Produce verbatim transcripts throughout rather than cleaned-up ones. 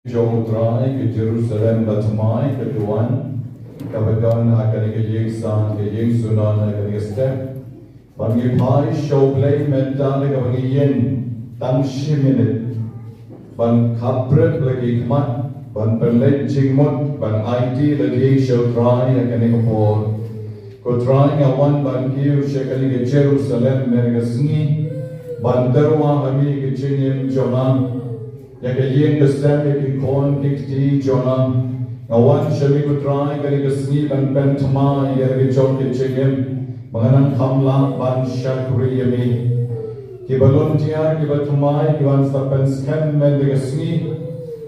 Jong U Trai, ka Jerusalem bathymmai ka duwan, kaba don ha kane ka ïing san, ka ïing sunon ha kane ka step. Ba ngi phai sha U Blei mynta da kaba ngi ïeng tang shi minit ban khapret la ki khmat, ban pynleit jingmut, ban aiti lade sha U Trai ha kane ka por. Ko Trai, nga wan ban kiew sha kane ka Jerusalem mynne ka sngi, ban tyrwa ha me ka jingim jong nga. Ïa ka ïing ka sem, ïa ki khun ki kti jong nga. Nga wan sha me ko Trai kane ka sngi ban pynthymmai ïa la ki jong ki jingim ba nga nang kham lah ban shakri ïa me. Ki volunteer, ki bathymmai, ki wan sa pynskhem mynta ka sngi.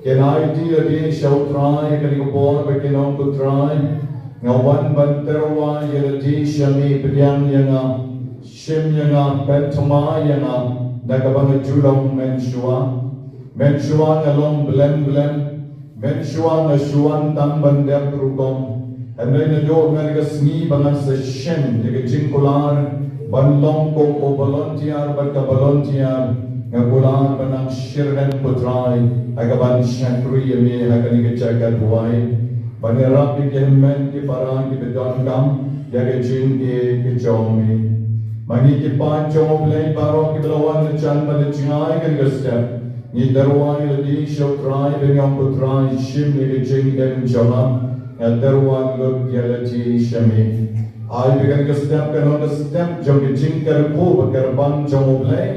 Kin aiti lade sha U Trai kane ka por ba kin ong ko Trai, nga wan ban tyrwa ïa lade sha me, pdiang ïa nga, shim ïa nga, pynthymmai ïa nga na kaba nga ju long mynshuwa. Mynshuwa nga long blem blem. Mynshuwa nga shu wan tang ban dep rukom. Hynrei naduh mynne ka sngi ba nga sa shim ïa ka jingkular ban long kum u volunteer bad ka volunteer, nga kular ban nang shitrhem ko Trai ha kaban shakri ïa me ha kane ka jaka duwai. Ban ïarap ïa ki hynmen ki para kiba donkam ïa ka jingïeit ka jong me. Ma ngi ki paid jong U Blei baroh kiba la wan na jan bad na jngai kane ka step, ngi tyrwa ïa lade sha U Trai, ba ngi ong ko Trai, shim ïa ka jingim jong nga, nga tyrwa lut ïa lade sha me. Ai ba kane ka step kan long ka step jong ka jingkyrkhu bad kyrpang jong U Blei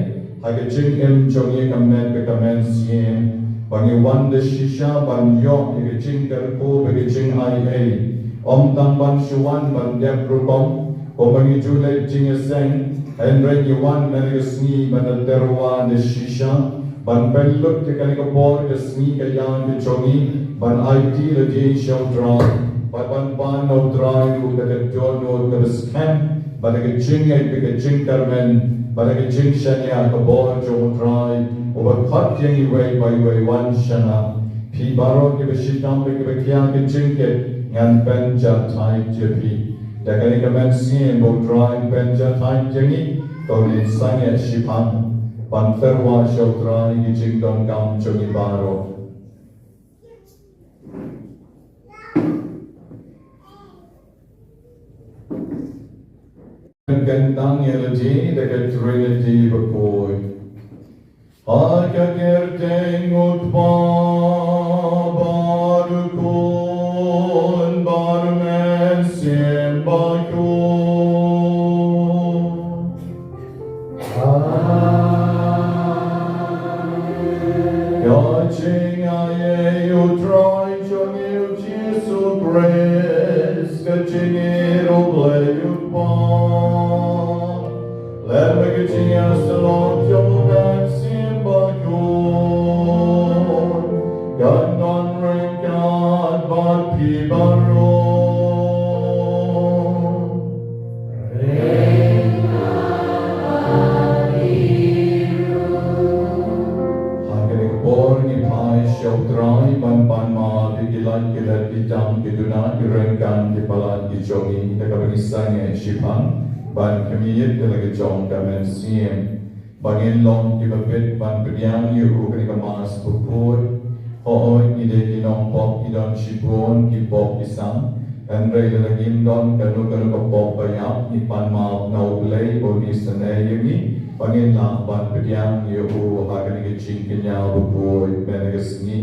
ha ka jingim jong ngi ka met bad ka mynsiem. Ba ngi wan da shisha ban ïoh ïa ka jingkyrkhu bad ka jingaiei. Ym tang ban shu wan ban dep rukom kumba ngi ju leit jingïaseng, hynrei ngi wan mynne ka sngi ban da tyrwa da shisha ban pynlut ïa kane ka por, ka sngi ka ïa ka jong ngi ban aiti lade sha U Trai, bad ban pan na U Trai ruh da ka dohnud kaba skhem, bad da ka jingngeit bad ka jingkyrmen, bad da ka jingshaniah ha ka bor jong U Trai uba khot ïa ngi iwei pa iwei, wan sha nga. Phi baroh kiba shitom bad kiba khia ka jingkit, ngan pynjahthait ïa phi. Da kane ka mynsiem ba U Trai un pynjahthait ïa ngi, to ngin sangeh shiphang ban tyrwa sha U Trai ki jingdonkam jong ngi baroh. Kyntang ïa lade da ka Trinity bakhuid. Ha ka kyrteng U Kpa bad U Khun bad U Mynsiem Bakhuid. Amen. Ka jingaiei U Trai jong ngi U Jisu Khrist, ka jingïeit U Blei U Kpa, lem bad ka jingïasyllok jong U Mynsiem Bakhuid, kan don ryngkat bad phi baroh. jong ngi da kaba ngi sangeh shiphang ban khmih ïa la ka jong ka mynsiem. Ba ngin long kiba bit ban pdiang ïa u ha kane ka Mass bakhuid. Hooid, ngi dei ki nongpop, ki don shibun ki pop ki sam. Hynrei lada ngim don kano kano ka pop ba ïap, ngi pan map na U Blei ba un isynei ïa ngi ba ngin lah ban pdiang ïa u ha kane ka jingkñia bakhuid mynta ka sngi.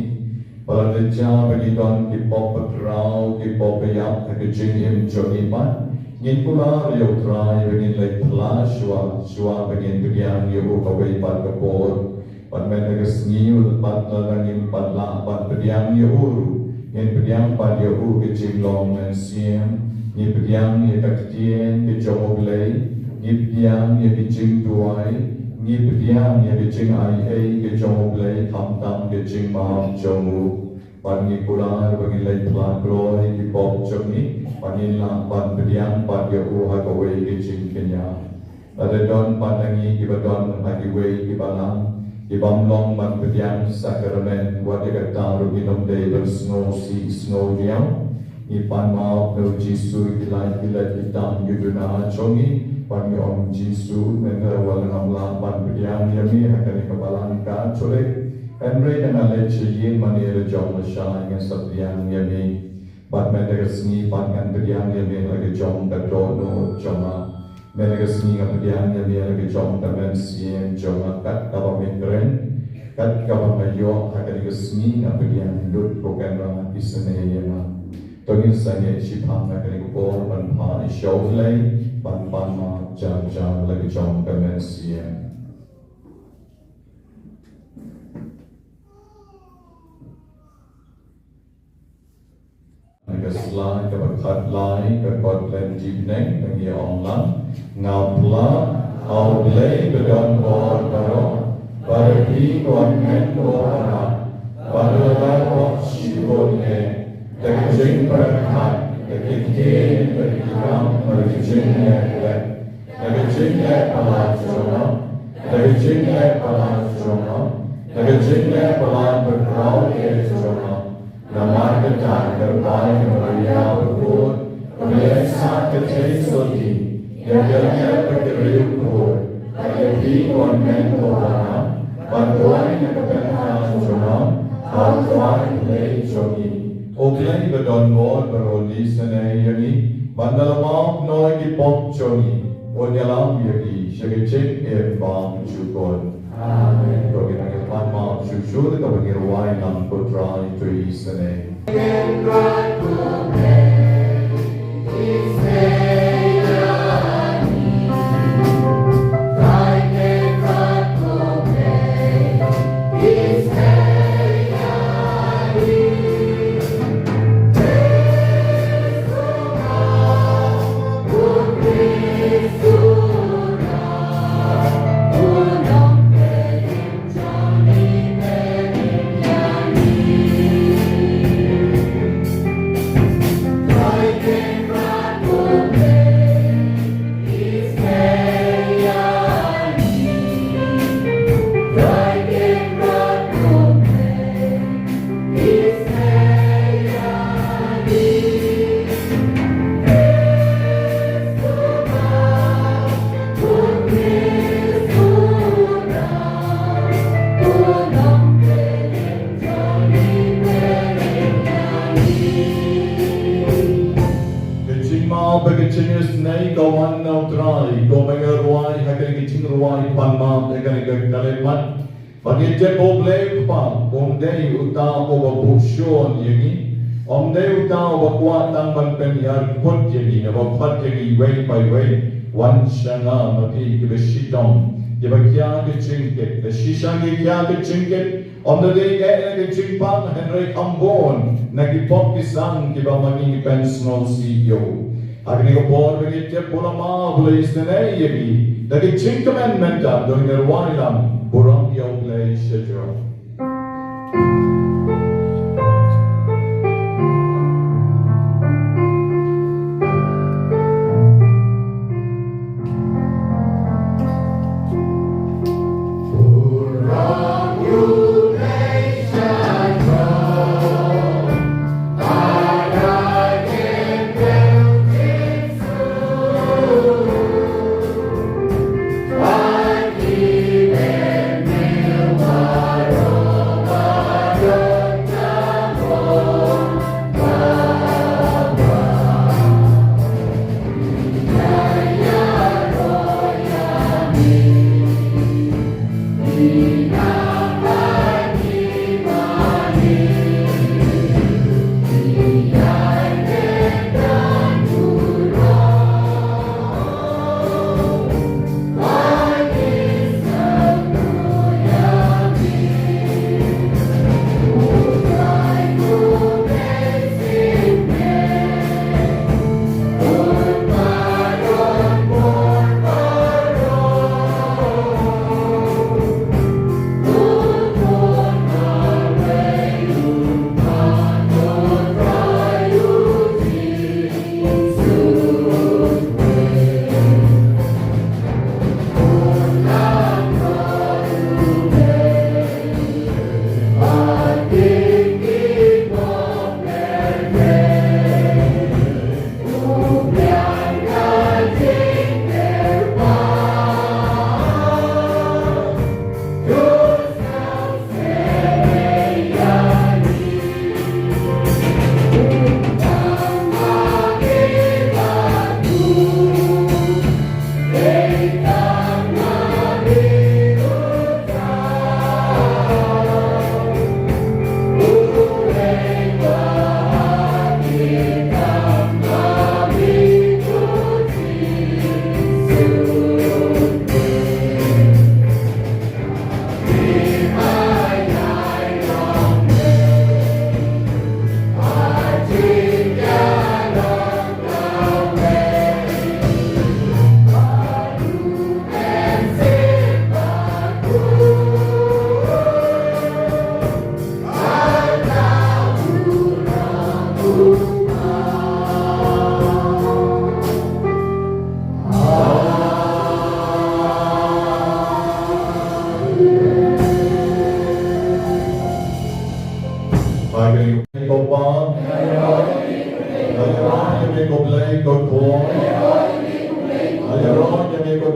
Ba lada jia ba ngi don ki pop bakhraw, ki pop baïap ha ka jingim jong ngi pat, ngin kular ïa U Trai ba ngin leit phla shuwa shuwa ba ngin pdiang ïa u kawei pat ka por. Bad mynta ka sngi, bad lada ngim pat lah ban pdiang ïa u ruh, ngin pdiang pat ïa u ha ka jinglong mynsiem. Ngi pdiang ïa ka ktien ka jong U Blei, ngi pdiang ïa ka jingduwai, ngi pdiang ïa ka jingaiei ka jong U Blei, khamtam ka jingmap jong u. Bad ngi kular ba ngin leit phla kloi ki pop jong ngi, ba ngin lah ban pdiang pat ïa u ha kawei ka jingkñia. Lada don pat na ngi kiba don ha kiwei ki balang ki bym long ban pdiang sakramen, wat ïa kata ruh ngin ym dei ban sngewsih sngewniaw. Ngi pan map na U Jisu, ki lait ki lait ki tam ki duna jong ngi, bad ngi ong, Jisu, mynta wat la ngam lah ban pdiang ïa me ha kane ka balang Katholik, hynrei da nga leit sha ïing mane la jong lashai ngan sa pdiang ïa me. Bad mynta ka sngi pat ngan pdiang ïa me la ka jong ka dohnud jong nga. Mynta ka sngi nga pdiang ïa me la ka jong ka mynsiem jong nga, kat kaba me kren, kat kaba nga ïoh ha kane ka sngi nga pdiang, lut ko Kynrad isynei ïa nga. To ngin sangeh shiphang ha kane ka por ban phai sha U Blei, ban pan map jar jar la ka jong ka mynsiem. Na ka slide kaba khatlai, ka kot lynti bneng, ba ngi ong lang: Nga phla ha U Blei ba don bor baroh, ba la pynmynta ko Kynrad, ba la pynlong shibun eh, da ka jingpyrkhat, da ka ktien, da ka kam, da ka jingïaleh. Da ka jingleh palat jong nga, da ka jingleh palat jong nga, da ka jingleh palat bakhraw eh jong nga. Namar kata, kyrpad ïa ka Maria bakhuid, kaba ïaisah kynthei sotti ïa ki angel bad ki riewkhuid, ba ïa pynmynta ko Kynrad, ban duwai na ka bynta jong nga ha U Trai Blei jong ngi. U Blei ba don bor baroh un isynei ïa ngi, bad un ïalam noh ïa ki pop jong ngi, un ïalam ïa ngi sha ka jingim bymjukut. Amen. To ngin ïa pan map shuh shuh, da kaba ngin ïa rwai lang: Ko Trai, to isynei. Ka jingmap bad ka jingisynei ka wan na U Trai, kumba ngi rwai ha kane ka jingrwai pan map ha kane ka khyllipmat. Ba ngi tip, ko Blei Kpa, um dei uta uba buh shun ïa ngi. Um dei uta uba kwah tang ban pynïar kput ïa ngi, uba khot ïa ngi iwei pa iwei. Wan sha nga, ma phi kiba shitom, kiba khia ka jingkit. Da shisha ngi khia ka jingkit, ym da dei eh na ka jingpang, hynrei kham bun na ki pop ki sam kiba ma ngi ngi pynsngewsih ïa u. Ha kane ka por ba ngi tip ba u la map, u la isynei ïa ngi, da ka jingkmen mynta to ngin ïa rwai lang: Burom ïa U Blei sha jrong.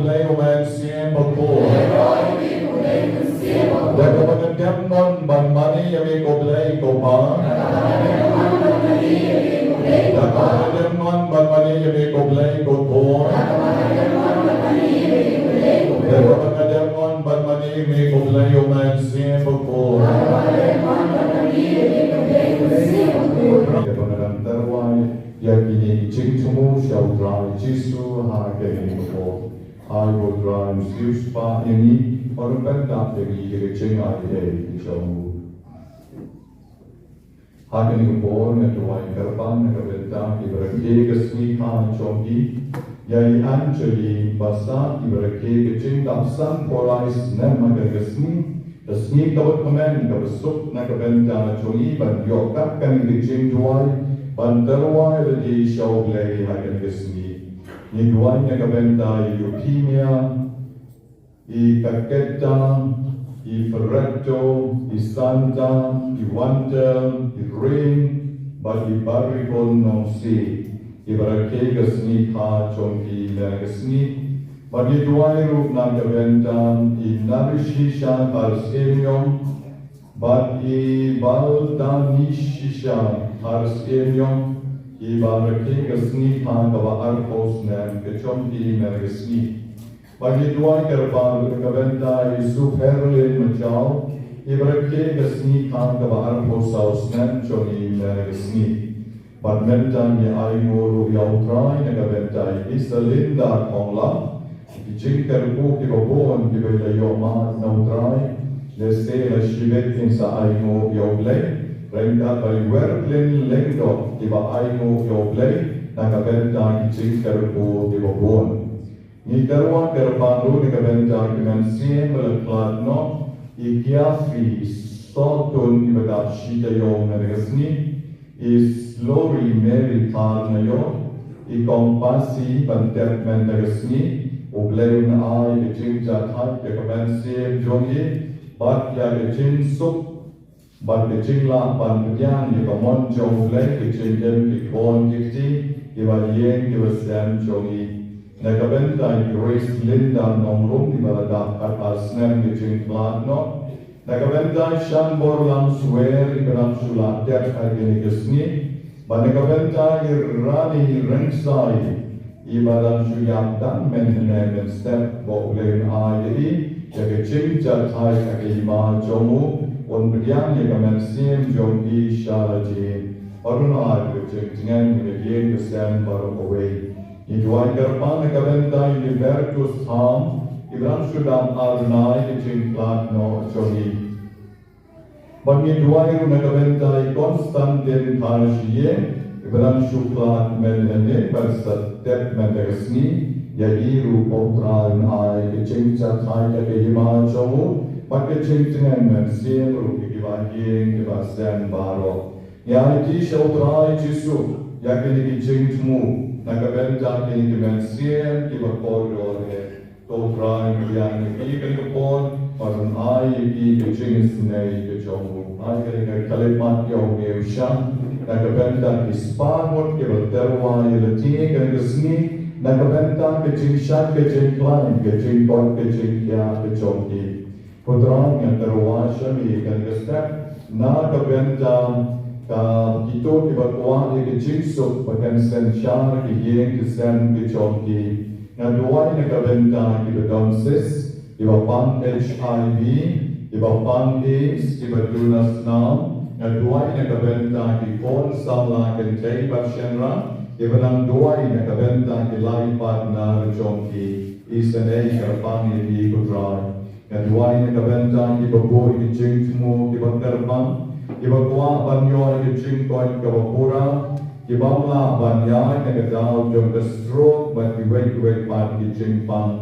Blei u Mynsiem Bakhuid. Da kaba ka dem ngon ban mane ïa me ko Blei ko Pa. Da kaba ka dem ngon ban mane ïa me ko Blei ko Khun. Da kaba ka dem ngon ban mane ïa me ko Blei u Mynsiem Bakhuid. Ïa ba nga dang tyrwa ïa kine ki jingthmu sha u Trai Jisu ha kane ka por. Ai ba u Trai un siewspah ïa ngi, bad un pyndap ïa ngi da ka jingai ei ei jong u. Ha kane ka por nga duwai kyrpang na ka bynta kiba rakhe ka sngi kha jong ki, ïa i Angeline Bassah, kiba rakhe ka jingdap san phew lai snem ha kane ka sngi, ka sngi kaba tymmen kaba suk na ka bynta jong i, ban ïoh kat kane ka jingduwai ban tyrwa ïa lade sha u Blei ha kane ka sngi. Ngi duwai na ka bynta i Euphemia, i Kaketa, i Ferreto, i Santa, i Wanda, i Ring, bad i Barihun Nongsi, kiba rakhe ka sngi kha jong ki mynta ka sngi. Bad ngi duwai ruh na ka bynta i Narishisha Kharsyiemiong, bad i Baldanishisha Kharsyiemiong, kiba rakhe ka sngi kha kaba arphew snem ka jong ki mynta ka sngi. Bad ngi duwai kyrpang ruh na ka bynta i Supherlin Majaw, iba rakhe ka sngi kha kaba arphew saw snem jong i mynta ka sngi. Bad mynta ngi ainguh ruh ïa u Trai na ka bynta i Isalinda Khonglam, ki jingkyrkhu kiba bun kiba la ïoh mad na u Trai, lehse la shibit kin sa ainguh ïa u Blei, ryngkat bad i Werklin Lyngdoh kiba ainguh ïa u Blei na ka bynta ki jingkyrkhu kiba bun. Ngi tyrwa kyrpang ruh na ka bynta ki mynsiem ba la khlad noh, i Kiafi Sotun iba dap shi taïew mynta ka sngi, i Slori Mary Thar Naïor, i Kong Pasi ban tep mynta ka sngi, u Blei un ai ka jingjahthait ïa ka mynsiem jong i, bad ïa ka jingsuk bad ka jinglah ban pdiang ïa ka mon jong u Blei, ka jingim ki khun ki kti, kiba ïeng kiba sem jong i. Na ka bynta i Grace Linda Nongrum, iba la dap khatar snem ka jingkhlad noh. Na ka bynta i Shanbor Lamswer, iba dang shu lah tep ha kine ki sngi. Bad na ka bynta i Rani Rynsan, iba dang shu ïap tang mynhynne mynstep, ba u Blei un ai ïa i ïa ka jingjahthait ha ka hima jong u, un pdiang ïa ka mynsiem jong i sha la jin. Bad un ai ka jingtngen ïa ka ïing ka sem baroh kawei. Ngi duwai kyrpang na ka bynta i Libertus Tham, iba dang shu dap ar bnai ka jingkhlad noh jong i. Bad ngi duwai ruh na ka bynta i Constantine Kharshie, iba dang shu khlad mynhynnin bad sa tep mynta ka sngi, ïa i ruh ba u Trai un ai ka jingjahthait ha ka hima jong u, bad ka jingtngen mynsiem ruh ïa kiba ïeng kiba sem baroh. Ngi aiti sha u Trai Jisu ïa kine ki jingthmu na ka bynta kine ki mynsiem kiba kordor eh. To u Trai un ïa ngi ïa ka por, bad un ai ïa ngi ka jingisynei ka jong u. Ai ka ka khyllipmat ïa u Blei u Shan na ka bynta ki spah ngut kiba la tyrwa ïa lade kane ka sngi, na ka bynta ka jingshad ka jingkhlaiñ, ka jingkoit ka jingkhiah ka jong ki. Ko Trai, ngi tyrwa sha me kane ka step na ka bynta ka kito kiba kwah ïa ka jingsuk ba kan synshar ki ïing ki sem ki jong ki. Nga duwai na ka bynta kiba don cyst, kiba pang H I V, kiba pang AIDS, kiba duna snam. Nga duwai na ka bynta ki khun samla kynthei bad shynrang, kiba nang duwai na ka bynta ki lai partner jong ki. Isynei kyrpang ïa ki ko Trai. Nga duwai na ka bynta kiba buh ïa ki jingthmu kiba kyrpang, kiba kwah ban ïoh ïa ka jingkoit kaba pura, ki bym lah ban ïaid na ka daw jong ka stroke bad kiwei kiwei pat ki jingpang.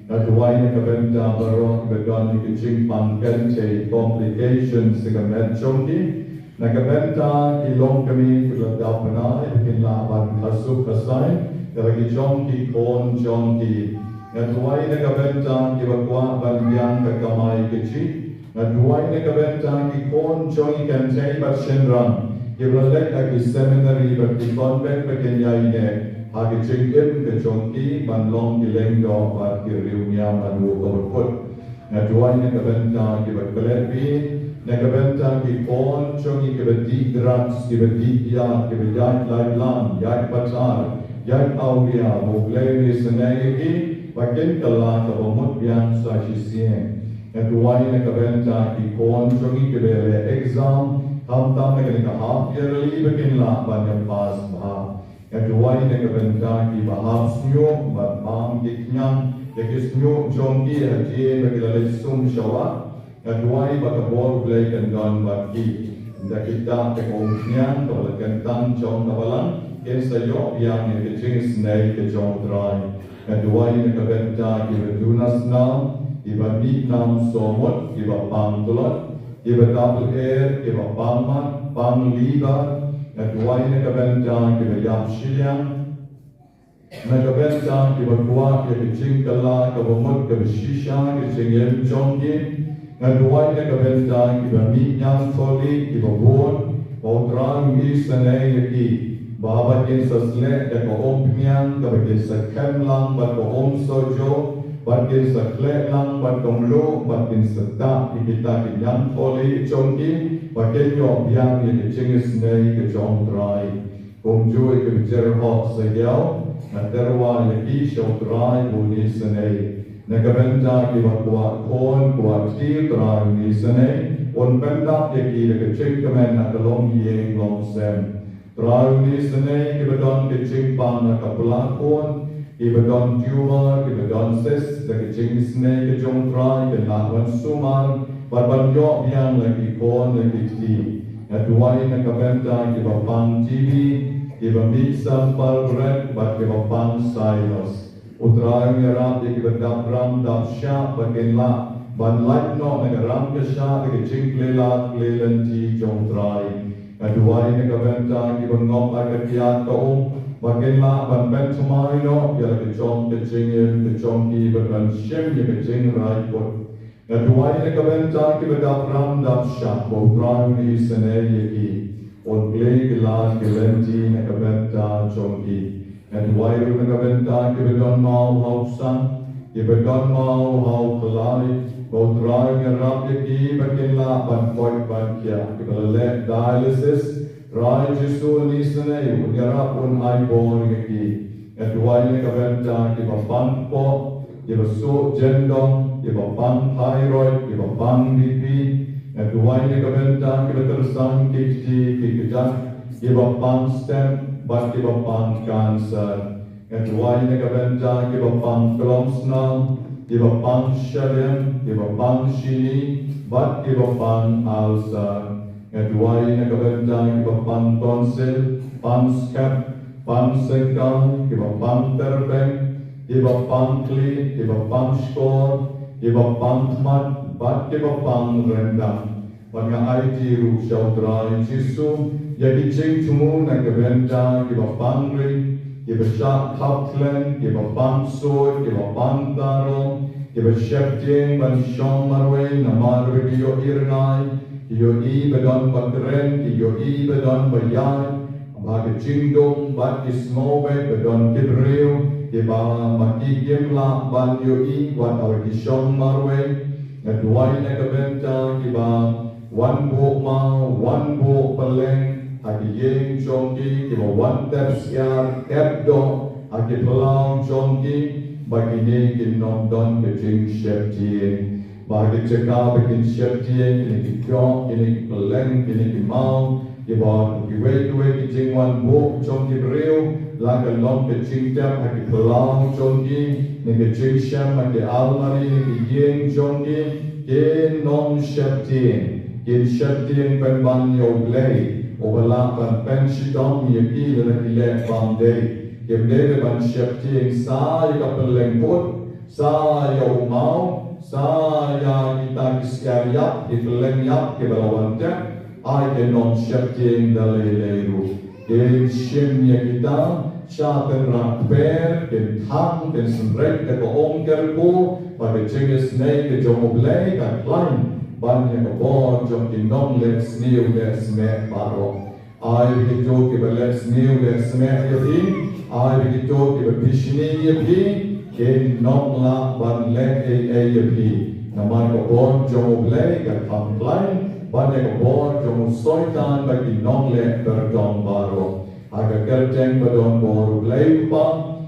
Nga duwai na ka bynta baroh kiba don ïa ki jingpang kynthei, complications, ïa ka met jong ki. Na ka bynta ki longkmie kiba la dap bnai ba kin lah ban kha suk kha sai ïa la ki jong ki khun jong ki. Nga duwai na ka bynta kiba kwah ban biang ka kamai kajih. Nga duwai na ka bynta ki khun jong ki kynthei bad shynrang kiba la leit ha ki seminary bad ki convent ba kin ïaineh. ha ki jingim ka jong ki ban long ki lyngdoh bad ki riewniam ha u kaba kut. Nga duwai na ka bynta kiba klet beiñ, na ka bynta ki khun jong ngi kiba dih drugs, kiba dih biar, kiba ïaid laitlang, ïaid patar, ïaid awria, ba U Blei un isynei ïa ki ba kin kylla kaba mut biang sa shisien. Nga duwai na ka bynta ki khun jong ngi kiba leh exam, khamtam na kane ka half yearly ba kin lah ban ïa pass bha. Nga duwai na ka bynta kiba hap shñiuh bad bam ki khñiang ïa ki shñiuh jong ki hadien ba ki la leit sum sha wah. Nga duwai ba ka bor U Blei kan don bad ki. Ynda ki tap ïa ka umphniang kaba la kyntang jong ka balang, kin sa ïoh biang ïa ka jingisynei ka jong U Trai. Nga duwai na ka bynta kiba duna snam, kiba mih nam sawmut, kiba pang tlot, kiba dap lyer, kiba pang mat, pang liver. Nga duwai na ka bynta kiba ïap shiliang. Na ka bynta kiba kwah ïa ka jingkylla kaba mut kaba shisha ka jingim jong ki. Nga duwai na ka bynta kiba mih ñiangtholi, kiba bun, ba U Trai un isynei ïa ki ba haba kin sa sleh da ka umphniang kaba kin sa khem lang bad ka umsohjor, bad kin sa khleh lang bad ka mluh, bad kin sa tap ïa kita ki ñiangtholi jong ki ba kin ïoh biang ïa ka jingisynei ka jong U Trai. Kumjuh ïa kiba jer hok sa ïew, nga tyrwa ïa ki sha U Trai ba un isynei. Na ka bynta kiba kwah khun kwah kti, U Trai un isynei, un pyndap ïa ki da ka jingkmen ha ka longïing longsem. U Trai un isynei kiba don ka jingpang na ka pla khun, kiba don tumor, kiba don cyst, da ka jingisynei ka jong U Trai kin lah ban sumar bad ban ïoh biang la ki khun la ki kti. Nga duwai na ka bynta kiba pang T B, kiba mih sampal bret bad kiba pang sinus. U Trai un ïarap ïa kiba dap ram dap shah ba kin lah ban lait noh na ka ram ka shah da ka jingplie lad plie lynti jong U Trai. Nga duwai na ka bynta kiba ngop ha ka kiad ka um ba kin lah ban pynthymmai noh ïa la ka jong ka jingim ka jong ki bad ban shim ïa ka jingraikut. Nga duwai na ka bynta kiba dap ram dap shah ba U Trai un isynei ïa ki, un plie ki lad ki lynti na ka bynta jong ki. Nga duwai ruh na ka bynta kiba don maw ha u ksan, kiba don maw ha u khlaiñ, ba U Trai un ïarap ïa ki ba kin lah ban koit ban khiah, kiba la leh dialysis. Trai Jisu un isynei, un ïarap, un ai bor ïa ki. Nga duwai na ka bynta kiba pang kpoh, kiba suh jyndong, kiba pang thyroid, kiba pang B P. Nga duwai na ka bynta kiba tyrsang ki kti ki kjat, kiba pang stent bad kiba pang cancer. Nga duwai na ka bynta kiba pang klong snaw, kiba pang shadem, kiba pang shini bad kiba pang ulcer. Nga duwai na ka bynta kiba pang tonsil, pang skep, pang syngkam, kiba pang tyrpeng, kiba pang khlieh, kiba pang shkor, kiba pang khmat bad kiba pang ryndang. Bad nga aiti ruh sha U Trai Jisu ïa ki jingthmu na ka bynta kiba pang ri, kiba shah khap khlem, kiba pang suid, kiba pang tharum, kiba sheptieng ban shong marwei namar ba ki ïohi rngai, ki ïohi ba don ba kren, ki ïohi ba don ba ïaid, ba ki jingdum bad ki sngewbha ba don ki briew kiba ma ki kim lah ban ïohi wat haba ki shong marwei. Nga duwai na ka bynta kiba wan buh maw, wan buh pylleng ha ki ïing jong ki, kiba wan tep syiar, tep doh ha ki phyllaw jong ki, ba kine kin ym don ka jingsheptieng. Ba ha ki jaka ba kin sheptieng, kine ki doh, kine ki pylleng, kine ki maw, kiba kiwei kiwei ki jingwan buh jong ki briew, la ka long ka jingtep ha ki phyllaw jong ki, ne ka jingshem ha ki almari, ne ki ïing jong ki, kin ym sheptieng, kin sheptieng pynban ïa U Blei, uba lah ban pynshitom ïa ki lada ki leh bymdei. Kim dei ban sheptieng sa ïa ka pylleng put, sa ïa u maw, sa ïa kita ki syiar ïap, ki pylleng ïap kiba la wan tep, ai kin ym sheptieng da lei lei ruh. Kin shim ïa kita sha tynrai kper, kin thang, kin synreit da ka um kyrkhu, ba ka jingisynei ka jong U Blei kan khlaiñ ban ïa ka bor jong ki nongleh sniew leh snieh baroh. Ai ba ki jong kiba leh sniew leh snieh ïa phi, Ai ba kito kiba bishni ïa phi kin ym lah ban leh ei ei ïa phi. Namar ka bor jong U Blei ka kham khlaiñ, bad ïa ka bor jong u Soitan ba ki nongleh kyrtong baroh. Ha ka kyrteng ba don bor U Blei u Kpa,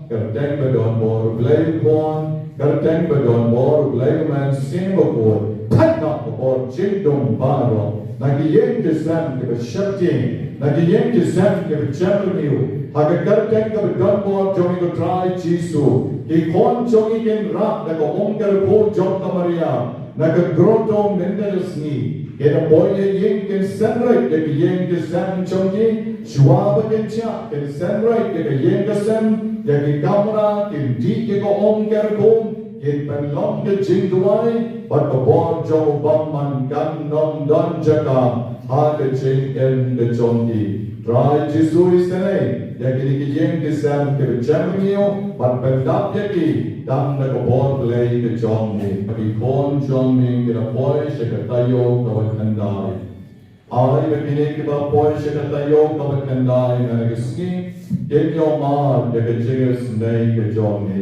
kyrteng ba don bor U Blei u Khun, kyrteng ba don bor U Blei u Mynsiem Bakhuid. Thait noh ka bor jingdum baroh na ki ïing ki sem kiba sheptieng, na ki ïing ki sem kiba jem rngiew. Ha ka kyrteng kaba don bor jong U Trai Jisu, ki khun jong ngi kin rah da ka um kyrkhu jong ka Maria na ka grotto mynta ka sngi. Kin ïa poi ïa ïing, kin sngewrit ïa ki ïing ki sem jong ki. Shuwa ba kin shah, kin sngewrit ïa ka ïing ka sem, ïa ki kamra, kin dih ïa ka um kyrkhu, kin pynlong ka jingduwai, bad ka bor jong u bymman kan ym don jaka ha ka jingim ka jong ki. Trai Jisu, isynei ïa kine ki ïing ki sem kiba jem rngiew, bad pyndap ïa ki tang da ka bor Blei ka jong me. Ki khun jong me ki la poi sha ka taïew kaba khyndai. Ai ba kine kiba poi sha ka taïew kaba khyndai mynta ka sngi kin ïoh mad ïa ka jingisynei ka jong me.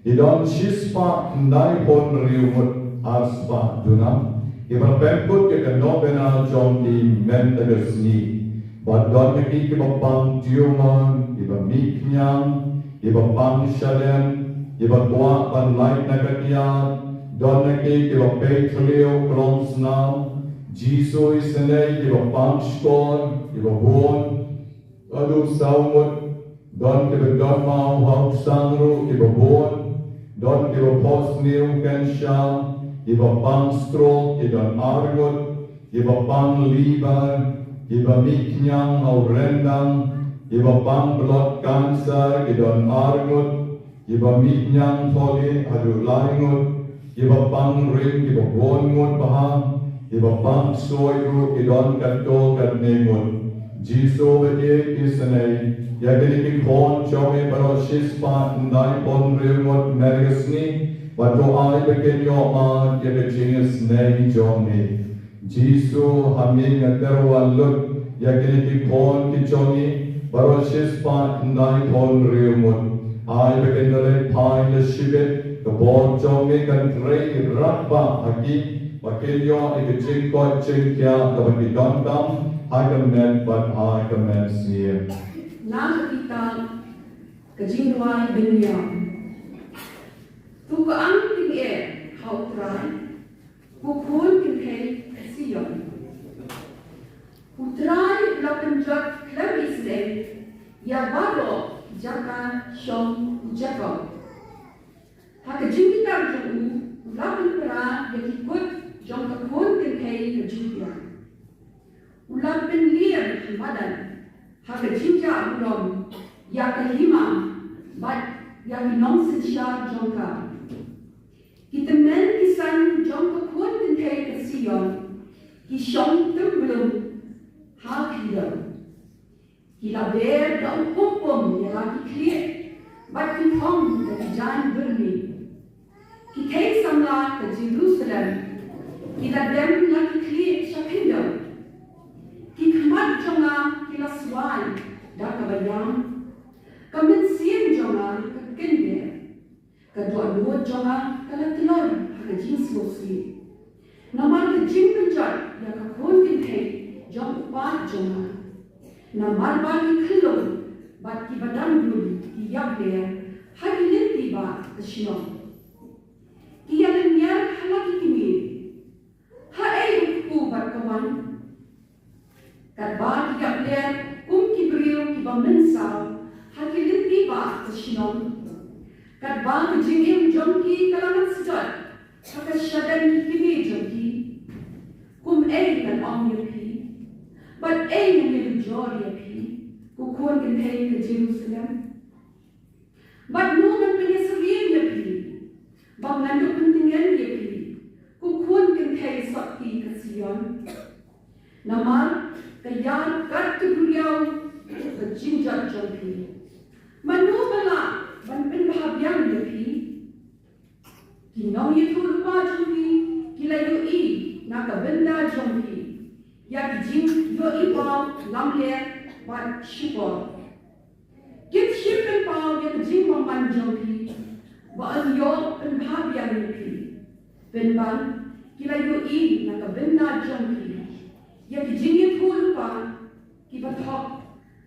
Ki don shispah khyndaiphewhynriew ngut arspah duna kiba la pynkut ïa ka novena jong ki mynta ka sngi. Bad don na ki kiba pang tumor, kiba mih khñiang, kiba pang shadem, kiba kwah ban lait na ka tiar. Don na ki kiba peit thliew khlong snam. Jisu, isynei kiba pang shkor, kiba bun haduh saw ngut. Don kiba don maw ha u ksang ruh, kiba bun. Don kiba phohsniew cancer, kiba pang stroke, ki don ar ngut. Kiba pang liver, kiba mih khñiang ha u ryndang, kiba pang blood cancer, ki don ar ngut. Kiba mih khñiang tholi haduh lai ngut. Kiba pang rim, kiba bun ngut bha. Kiba pang ksuid ruh, ki don katto katne ngut. Jisu, ba ïeit, isynei ïa kine ki khun jong me baroh shispah khyndaiphewhynriew ngut mynta ka sngi, bad to ai ba kin ïoh mad ïa ka jingisynei jong me. Jisu, ha me nga tyrwa lut ïa kine ki khun ki jong ngi baroh shispah khyndaiphewhynriew ngut. Ai ba kin da leit phai da shibit, ka bor jong me kan trei rangbah ha ki, ba kin ïoh ïa ka jingkoit jingkhiah kaba ki donkam ha ka met bad ha ka mynsiem. Na ka kitab ka Jingduwai Bynñiaw. To kyrshan tyngeh ha U Trai, ko khun kynthei ka Sion. U Trai u la pynjot khlem isynei ïa baroh jaka shong u Jakob. Ha ka jingbitar jong u, u la pynpra ïa ki kut jong ka khun kynthei ka Judia. U la pynliem madan ha ka jingjah burom ïa ka hima bad ïa ki nongsynshar jong ka. Ki tymmen ki san jong ka khun kynthei ka Sion ki shong tymblum ha khlieh. Ki la ber da u pum pum ïa la ki khlieh bad ki phong da ki jaiñ byrni. Ki thei samla ka Jerusalem ki la dem la ki khlieh sha khyndew. Ki khmat jong nga ki la swai da kaba ïam. Ka mynsiem jong nga ka kyndiah. Ka dohnud jong nga ka la tlor ha ka jingsngewsih. Namar ka jingpynjot ïa ka khun kynthei jong u kpa jong nga. Namar ba ki khyllung bad kiba dang dun ki ïapler ha ki lynti ba ka shnong. Ki ïalynñiar ha la ki kmie. Haei u kpu bad ka wan? Katba ki ïapler kum ki briew kiba mynsaw ha ki lynti ba ka shnong. Katba ka jingim jong ki ka la mat sdot ha ka shadem ki kmie jong ki. Kumei ngan ong ïa phi? Bad ei ngan ïa jor ïa phi, ko khun kynthei ka Jerusalem? Bad no ngan pynïasyriem ïa phi? Bad ngan duh pyntngen ïa phi, ko khun kynthei sopti ka Sion? Namar ka ïar kat ka duriaw ka jingjot jong phi. Mano ba lah ban pynbha biang ïa phi? Ki nongïathuhlypa jong phi ki la ïohi na ka bynta jong phi ïa ki jingïohi paw lamler bad shukor. Kim shym pynpaw ka jingbymman jong phi, ba yn ïoh pynbha biang ïa phi. Pynban, ki la ïohi na ka bynta jong phi ïa ka jingïathuhlypa kiba thok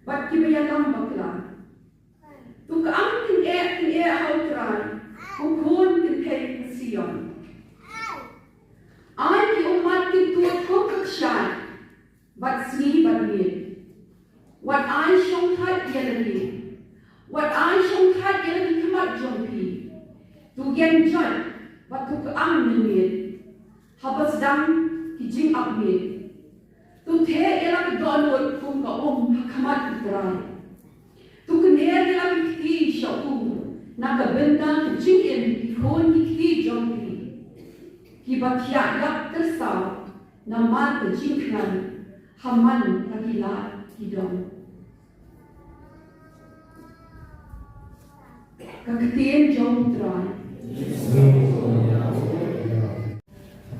bad kiba ïalam bakla. To kyndit, kyndit ha U Trai, ko khun kynthei ka Sion. Ai ki ummat ki tuid kum ka kshaid, bad sngi bad miet. Wat ai shongthait ïa lade. Wat ai shongthait ïa la ki khmat jong phi. To ïeng jot bad to kyndit ne miet. Haba sdang ki jingap miet. To theh ïa la ka dohnud kum ka um ha khmat U Trai. To kner ïa la ki kti sha u na ka bynta ka jingim ki khun ki kti jong phi, kiba thiah ïap tyrsaw namar ka jingkhlaiñ ha man la ki lad ki dong. Ka ktien jong U Trai.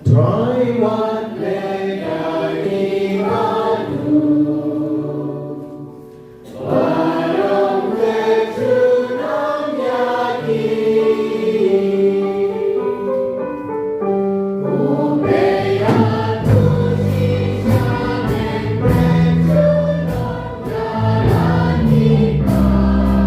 Trai wat leh ïa ngi bad u. Wat ong leh junom ïa ngi. U Blei ïa u shisha men leh junom ïa ngi bad u.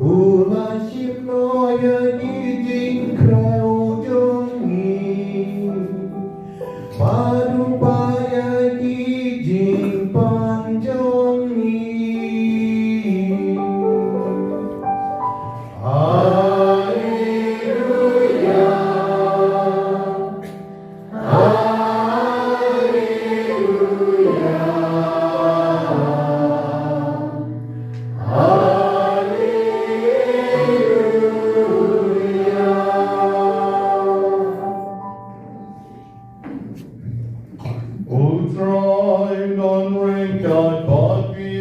U la shim noh ïa ki jingkhrew jong ngi, bad u pah ïa ki jingpang jong ngi. Haleluia. U Trai un ryngkat bad phi.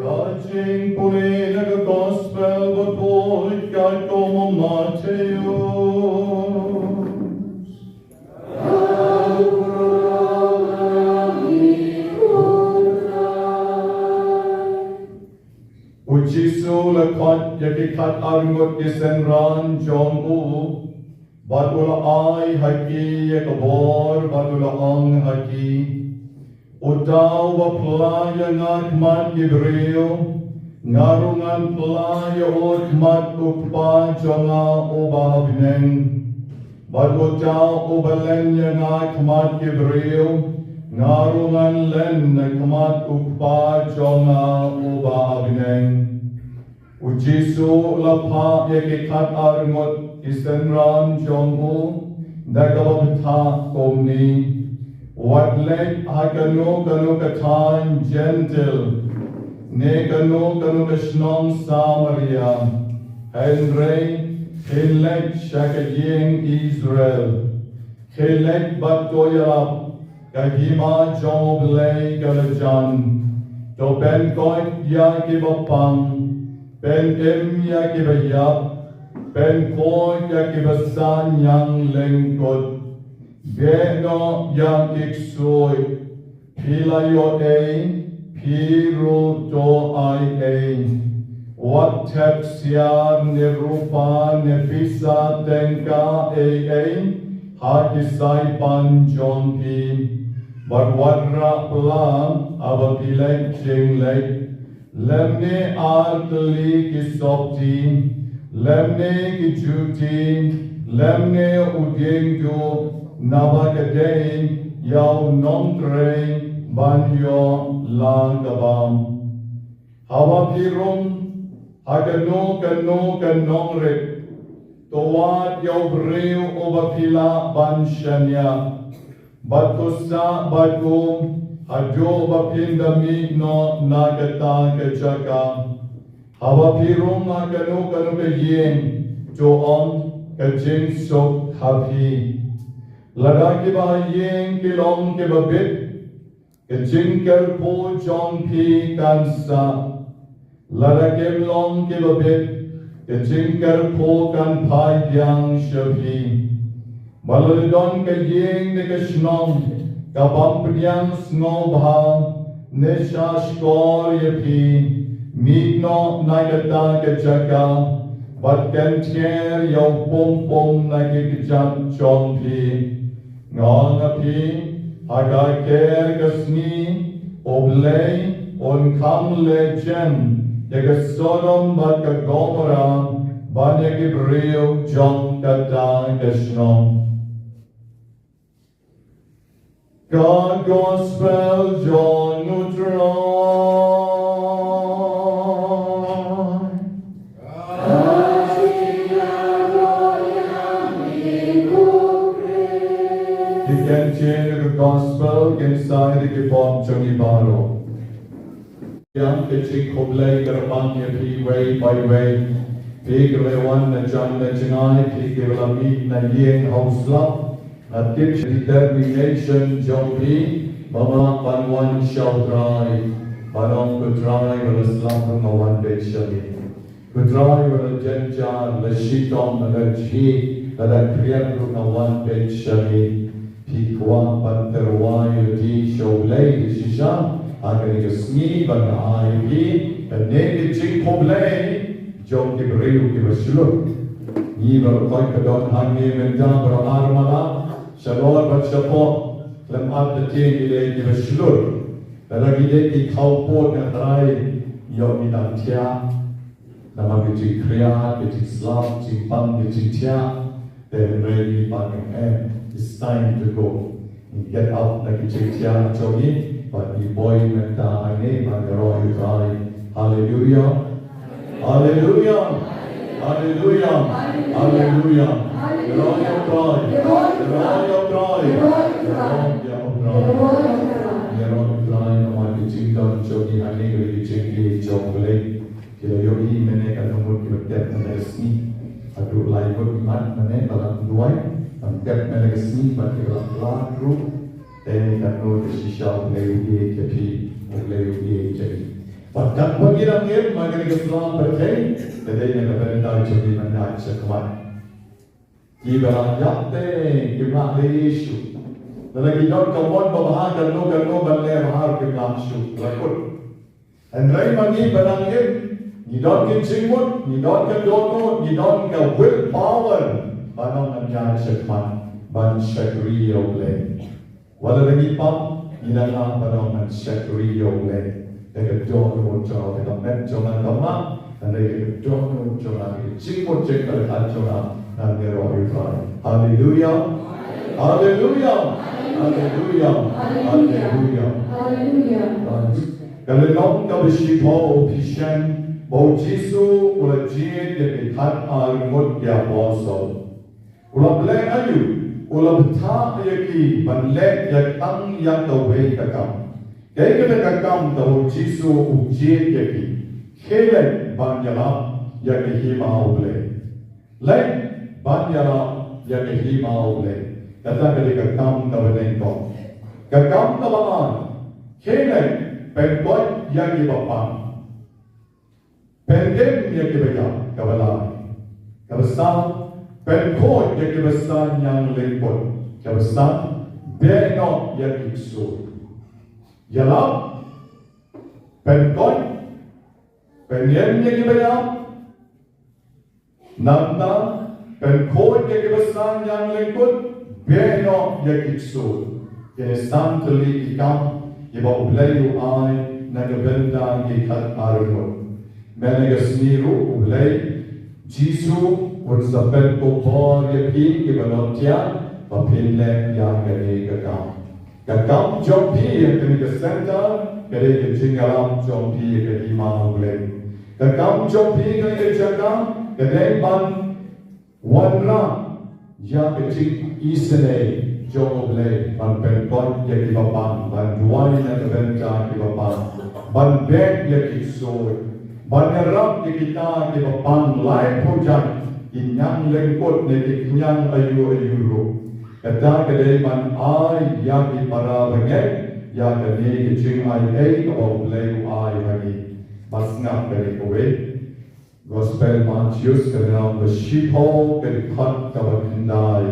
Ka jingpule na ka Gospel ba khuid katkum u Mathaios. U Jisu u la khot ïa ki khatar ngut ki synran jong u, bad u la ai ha ki ïa ka bor, bad u la ong ha ki: Uta uba phla ïa nga khmat ki briew, nga ruh ngan phla ïa u khmat u Kpa jong nga uba ha bneng. Bad uta uba len ïa nga ha khmat ki briew, nga ruh ngan len na khmat U Kpa jong nga uba ha bneng. U Jisu u la phah ïa ki khat ar ngut ki synran jong u da kaba bthah kumne: Wat leit ha kano kano ka thaiñ Jentil ne kano kano ka shnong Samaria, hynrei phin leit sha ka ïing Israel. Khie leit bad to ïalap, ka hima jong U Blei ka la jan. To pynkoit ïa kiba pang, pynim ïa kiba ïap, pynkhuid ïa kiba sahñiang lyngkut. Beh noh ïa ki ksuid. Phi la ïoh ei, phi ruh to ai ei. Wat thep siar ne rupa ne pisa tyngka ei ei ha ki saipan jong phi. Bad wat rah pla haba phi leit jingleit, lymne ar tylli ki sopti, lymne ki juti, lymne u diengduh, naba ka dei ïa u nongtrei ban ïoh la ka bam. Haba phi rung ha kano kano ka nongrit, to wad ïa u briew uba phi lah ban shaniah, bad to sah bad u haduh ba phin da mih noh na kata ka jaka. Haba phi rung ha kano kano ka ïing, to ong, Ka jingsuk ha phi. Lada kiba ha ïing ki long kiba bit, ka jingkyrkhu jong phi kan sah. Lada kim long kiba bit, ka jingkyrkhu kan phai biang sha phi. Bad lada don ka ïing ne ka shnong ka bym pdiang sngewbha ne sha shkor ïa phi, mih noh na kata ka jaka bad kynther ïa u pung pung na ki kjat jong phi. Nga ong ïa phi, ha ka ker ka sngi U Blei un kham leh jem ïa ka Sodom bad ka Gomorrah ban ïa ki briew jong kata ka shnong. Ka Gospel jong U Trai. Ki kyntien ka Gospel kin sa ïa ki pop jong ngi baroh. Ïa ka jingkhublei kyrpang ïa phi wei pa wei. Phi kiba la wan na jan na jngai, phi kiba la mih na ïing ha u slap. Nga tip determination jong phi ba ma ban wan sha U Trai. Ba ong, Ko Trai, wat la slap ruh nga wan beit sha me. Ko Trai, wat la jynjar, la shitom, la jhieh, la da khriat ruh nga wan beit sha me. Phi kwah ban tyrwa ïa lade sha U Blei shisha ha kane ka sngi, ba nga ai ïa phi kane ka jingkhublei jong ki briew kiba shlur. Ngi baroh ki ba don hangne mynta baroh ar mala, shalor bad shapoh, lem ar lade ngi dei kiba shlur. Lada ngi dei ki khawpud, nga trai ïoh ngi dang thiah. Namar ka jingkhriat, ka jingslap, jingpang, ka jingthiah. Te hynrei ngi pan, eh, it's time to go. Ngi get up na ka jingthiah jong ngi, bad ngi poi mynta hangne ban ïaroh ïa U Trai. Haleluia. Haleluia. Haleluia. Haleluia. Ïaroh ïa U Trai. Ïaroh ïa U Trai. Ïaroh ïa U Trai. Ïaroh ïa U Trai namar ka jingdon jong ngi hangne ka dei ka jingkyrkhu jong U Blei. Ki la ïohi mynne katno ngut kiba tep mynne ka sngi. Haduh lai ngut mat mynne ba la duwai ban tep mynne ka sngi, bad kiba la lad ruh. Te katno te shisha U Blei u ïeit ïa phi, U Blei u ïeit ïa phi. Bad katba ngi dang im ha kane ka sla pyrthei, ka dei na ka bynta jong ngi ban ïaid shakhmat. Kiba la ïap te kim lah leh shuh. Lada ki don ka mon babha kano kano ban leh bha, kim lah shuh, la kut. Hynrei ma ngi ba dang im, ngi don ka jingmut, ngi don ka dohnud, ngi don ka will power ban ong ngan ïaid shakhmat ban shakri ïa U Blei. Wat la ngi pang, ngi dang lah ban ong ngan shakri ïa U Blei. Te ka dohnud jong nga, te ka met jong nga kam mih, hynrei ka dohnud jong nga, ka jingmut jingpyrkhat jong nga, Nang ïaroh ïa u Trai. Haleluya. Haleluya. Haleluya. Haleluya. Haleluya. Ka lynnong kaba shiphew, phi shem ba u Jisu u la jied ïa ki khatar ngut ki apostol. U la bleh aïu? U la bthah ïa ki ban leh ïa tang ïa kawei ka kam. Kaei kata ka kam kaba u Jisu u jied ïa ki? Khie leit ban ïalap ïa ka hima U Blei. Leit ban ïalap ïa ka hima U Blei. Kata ka dei ka kam kaba nyngkong. Ka kam kaba ar, khie leit pynkoit ïa kiba pang. Pynim ïa kiba ïap, kaba lai. Kaba saw, pynkhuid ïa kiba saniang lyngkut. Kaba san, beh noh ïa ki ksuid. Ïalap, pynkhuid, pynim ïa kiba ïap. Nangta, pynkhuid ïa kiba saniang lyngkut, beh noh ïa ki ksuid. Kine san tylli ki kam kiba U Blei u ai na ka bynta ki khatar ngut. Mynne ka sngi ruh U Blei, Jisu un sa pynkupbor ïa phi kiba longtiar ba phin leh ïa kane ka kam. Ka kam jong phi ha kane ka center ka dei ka jingïalap jong phi ïa ka hima U Blei. Ka kam jong phi ha kane ka jaka ka dei ban wanrah ïa ka jingisynei jong U Blei, ban pynkhuid ïa kiba pang, ban duwai na ka bynta kiba pang, ban beh ïa ki ksuid, ban ïarap ïa kita kiba pang laiphew jan, ki niang lyngkut ne ki niang aïu aïu ruh. Kata ka dei ban ai ïa ki para bangeit ïa kane ka jingai ei kaba U Blei u ai ha ngi. Bad sngap kane kawei. Gospel Mathaios ka lynnong ba shiphew, ka dkhot kaba khyndai.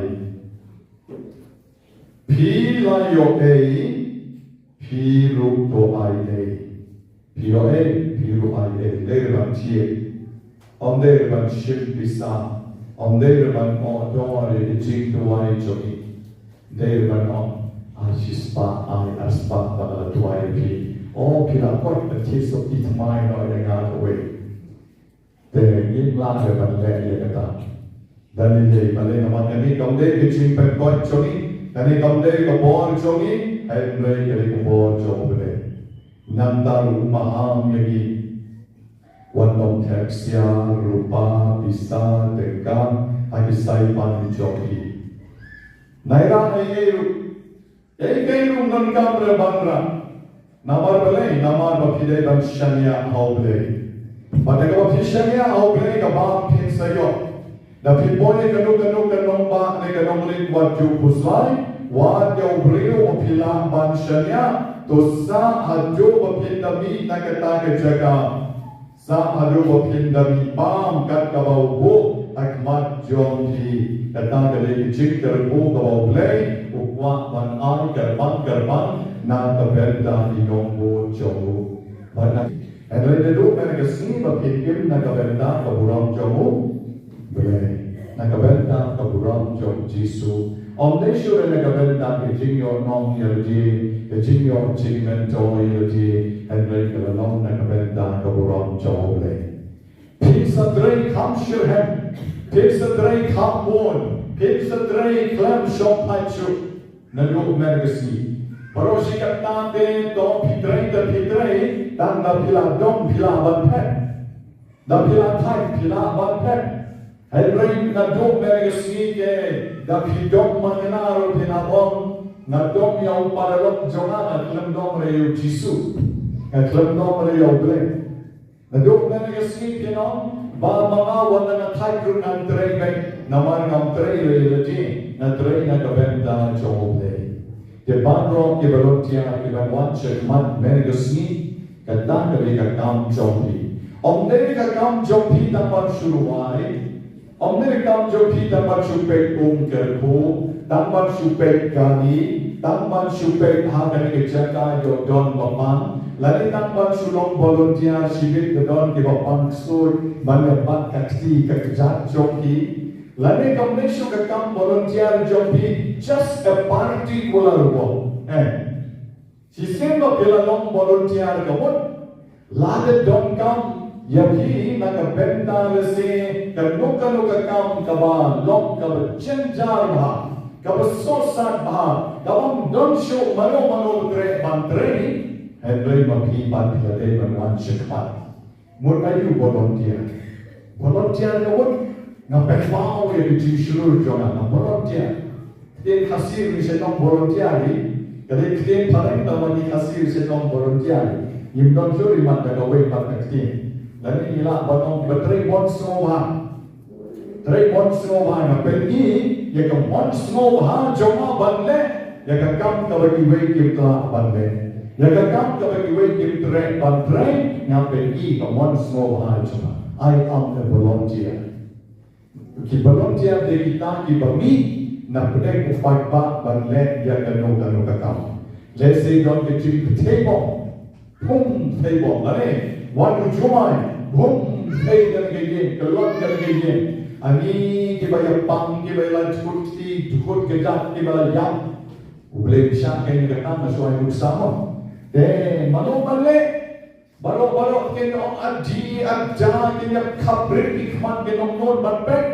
Phi la ïoh ei, phi ruh to ai ei. Phi ïoh ei, phi ruh ai ei. Ym dei ban thied. Ym dei ban shim pisa. Ym dei ban ong dor ïa ka jingduwai jong ngi. Ym dei ban ong, ai shispah, ai arspah ba nga la duwai ïa phi. O, phi la kot, phi thied suk, phi thymmai noh ïa nga kawei. Te ngim lah ban leh ïa kata. Da lei lei, balei? Namar kane kam dei ka jingpynkoit jong ngi, kane kam dei ka bor jong ngi, hynrei ka dei ka bor jong U Blei. Nangta ruh u maham ïa ngi. Wat nym thep siar, rupa, pisa, tyngka ha ki saipan jong phi. Naira ei ei ruh. Ei ei ruh ym donkam re ban rah. Namar balei? Namar ba phi dei ban shaniah ha U Blei. Bad da kaba phi shaniah ha U Blei, ka bam phin sa ïoh. Da phi poi ïa kano kano ka nongbah ne ka nongrit wat ju khuslai, wat ïa u briew ba phi lah ban shaniah, to sah haduh ba phin da mih na kata ka jaka. Sah haduh ba phin da mih bam kat kaba u buh ha khmat jong phi. Kata ka dei ka jingkyrkhu kaba U Blei u kwah ban ai kyrpang kyrpang na ka bynta ki nongbud jong u. Bad na, hynrei naduh mynne ka sngi ba phin im na ka bynta ka burom jong U Blei, na ka bynta ka burom jong Jisu. Ym dei shuh re na ka bynta ka jingïoh nong ïa lade, ka jingïoh jingmyntoi ïa lade, hynrei ka la long na ka bynta ka burom jong U Blei. Phin sa trei kham shitrhem, phin sa trei kham bun, phin sa trei khlem shong phai shuh. Naduh mynne ka sngi. Baroh shi katta te to phi trei, te phi trei, tang da phi la dom phi lah ban phet. Da phi la thait phi lah ban phet. Hynrei naduh mynne ka sngi te, da phi dom ma nga ruh phin ong, nga dom ïa u paralok jong nga, nga khlem dom re ïa u Jisu. Nga khlem dom re ïa U Blei. Naduh mynne ka sngi phin ong, ba ma nga wat la nga thait ruh ngan trei beit, namar ngam trei re ïa lade, nga trei na ka bynta jong U Blei. Te baroh ki volunteer kiba wan sha khmat mynne ka sngi, kata ka dei ka kam jong phi. Ym dei ka kam jong phi tang ban shu rwai. Ym dei ka kam jong phi tang ban shu peit um kyrkhu, tang ban shu peit kali, tang ban shu peit ha kane ka jaka ïoh don ba pang, lane tang ban shu long volunteer shibit ka don kiba pang ksuid ban ïa bat ka kti ka kjat jong ki. Lane kam dei shuh ka kam volunteer jong phi just a particular work. Eh. Shisien ba phi la long volunteer ka mut, lada donkam Ïa phi na ka bynta lehse kano kano ka kam kaba long kaba jynjar bha, kaba sohsat bha, kaba ym don shuh mano mano ba treh ban trei, hynrei ma phi pat phi la dei ban wan shakhmat. Mut aiu volunteer? Volunteer ka mut nga pynpaw ïa ka jingshlur jong nga, nga volunteer. Ktien Khasi ruh sha tang volunteer hi. Ka dei ktien phareng tang ma ngi Khasi ruh sha tang volunteer hi. Ngim don shuh ri mat da kawei pat ka ktien. Lane ngi lah ban ong ba trei mon sngewbha. Trei mon sngewbha, nga pyni ïa ka mon sngewbha jong nga ban leh ïa ka kam kaba kiwei kim lah ban leh. Ïa ka kam kaba kiwei kim treh ban trei, nga pyni ka mon sngewbha jong nga. I am a volunteer. Ki volunteer dei kita kiba mih na pdeng u paidbah ban leh ïa kano kano ka kam. Lehse don ka jingpynthei bong, pynthei bong, lane wan u jumai, pynthei kane ka ïing, kyllon kane ka ïing. Ani kiba ïa pang, kiba ïa la jukut kti, jukut kjat, kiba la ïap. U Blei u shah kane ka kam, la shuwa u samon. Te mano ban leh? Baroh baroh kin ong adi ada, kin ïa khaprit ki khmat, kin ong nud ban peit.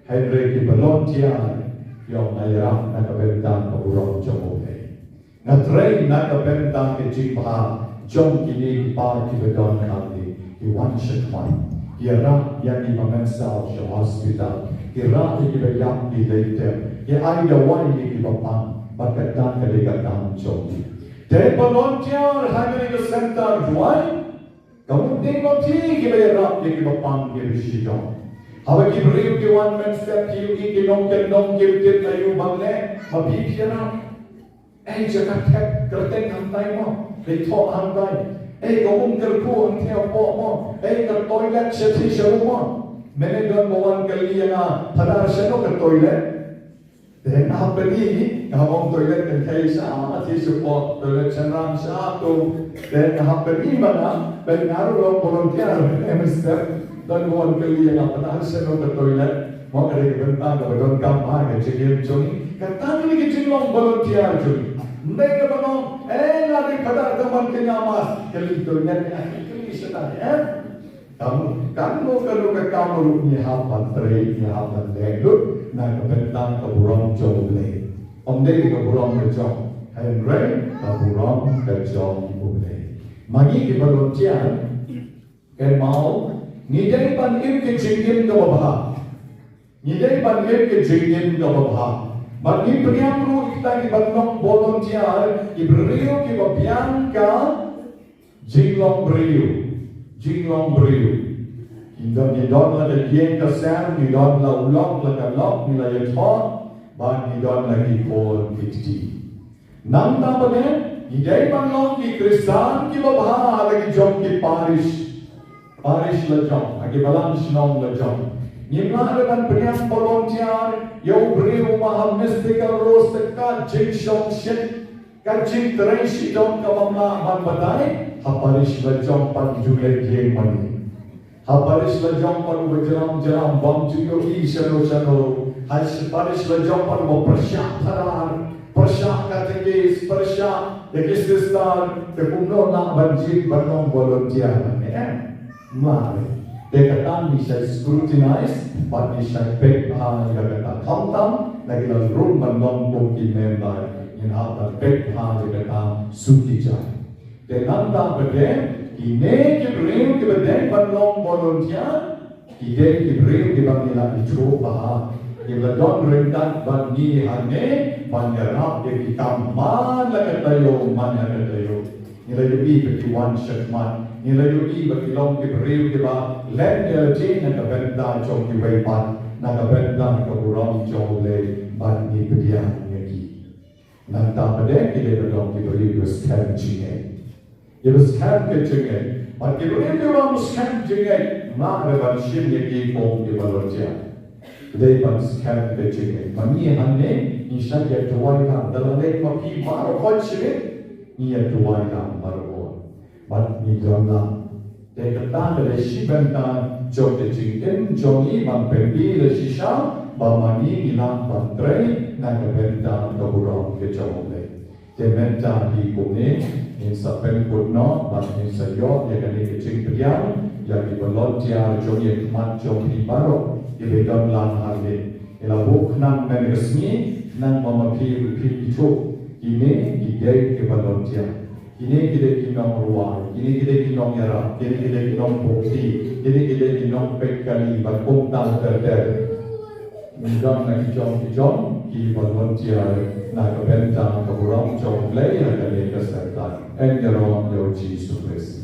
Hynrei ki volunteer ki ong nga ïarap na ka bynta ka burom jong U Blei. Nga trei na ka bynta ka jingbha jong kine ki pa kiba don hangne, ki wan shakhmat, ki ïarap ïa ki ba mynsaw sha hospital, ki rah ïa kiba ïap, ki leit tem, ki ai dawai ïa kiba pang. Bad kata ka dei ka kam jong ki. Te volunteer ha kane ka center duwai, ka mut dei ma phi kiba ïarap ïa kiba pang, kiba shijong. Haba ki briew ki wan mynstep, ki ïohi ki nongkyndong kim tip aiu ban leh, ma phi phi ïarap. Ei, jaka thep kyrteng hangtai mo, dei thoh hangtai. Ei, ka um kyrkhu hangtai hapoh mo. Ei, ka toilet shathie sharum mo. Mynne don ba wan kylli ïa nga, Phadar, shano ka toilet? Te nga hap pyni, nga hap ong toilet kynthei sha, te shapoh, toilet shynrang sha, to. Te nga hap pyni ma nga, ba nga ruh long volunteer, em step, don ba wan kylli ïa nga, Phadar, shano ka toilet? Mo, ka dei ka bynta kaba donkam ha ka jingim jong ngi. Kata ka dei ka jinglong volunteer jong ngi. Ym dei kaba long, eh, nga dei Phadar, tang ban kynja mass, kylli toilet, nga kylli shatai, eh? Kam, kano kano ka kam ruh ngi hap ban trei, ngi hap ban leh lut na ka bynta ka burom jong U Blei. Ym dei ka burom ka jong, hynrei ka burom ka jong U Blei. Ma ngi ki volunteer, kynmaw, ngi dei ban im ka jingim kaba bha. Ngi dei ban im ka jingim kaba bha. Bad ngi pdiang ruh kita kiba long volunteer, ki briew kiba biang ka jinglong briew, jinglong briew. Ngi don, ngi don la ka ïing ka sem, ngi don la u lok la ka lok, ngi la ïathoh, bad ngi don la ki khun ki kti. Nangta pat de, ngi dei ban long ki Khristan kiba bha ha la ki jong ki parish. Parish la jong, ha ki balang shnong la jong. Ngim lah ruh ban pdiang volunteer ïa u briew uba ha Mystical Rose, ka jingshongshit, ka jingtrei shitom kaba ym lah ban batai, ha parish la jong pat ju leit ïing mane. Ha parish la jong pat uba jram jram bym ju ïohi shano shano. Ha parish la jong pat uba pyrshah Phadar, pyrshah katekis, pyrshah ïa ki sister, te kumno lah ban jied ban long volunteer, em? Ym lah. Te kata ngi shait scrutinize, bad ngi shait peit bha ïa kata. Khamtam na ki la rung ban long kum ki member, ngin hap ban peit bha ïa kata suk ki jait. Te nangta pat de, kine ki briew kiba dei ban long volunteer, ki dei ki briew kiba ngi la ithuh bha, kiba la don ryngkat bad ngi hangne, ban ïarap ïa ki kam man la ka taïew, man la ka taïew. Ngi la ïohi ba ki wan shakhmat, ngi la ïohi ba ki long ki briew kiba len ïa lade na ka bynta jong kiwei pat, na ka bynta ka burom jong U Blei, bad ngi pdiang ïa ki. Nangta pat de ki dei ban long ki briew kiba skhem jingngeit. Kiba skhem ka jingngeit. Bad ki briew kiba ym skhem jingngeit, ym lah ruh ban shim ïa ki kum ki volunteer. Ki dei ban skhem ka jingngeit. Ma ngi hangne, ngi shait ïa duwai lang, da la leit ma phi baroh khoit shibit, ngi ïa duwai lang baroh. Bad ngi don lang. Te kata ka dei shi bynta jong ka jingim jong ngi ban pynbeit la shisha ba ma ngi ngi lah ban trei na ka bynta ka burom ka jong U Blei. Te mynta hi kumne, Ngin sa pynkut noh bad ngin sa ïoh ïa kane ka jingpdiang ïa ki volunteer jong ngi ha khmat jong phi baroh kiba don lang hangne. Ngi la buh khnang mynne ka sngi, khnang ba ma phi ruh phi ithuh kine ki dei ki volunteer. Kine ki dei ki nongrwai, kine ki dei ki nongïarap, kine ki dei ki nongbuhti, kine ki dei ki nongpeit kali bad kumta ter ter. Ngi don na ki jong ki jong ki volunteer na ka bynta ka burom jong U Blei ha kane ka syrkai. Yn ïaroh ïa U Jisu Khrist.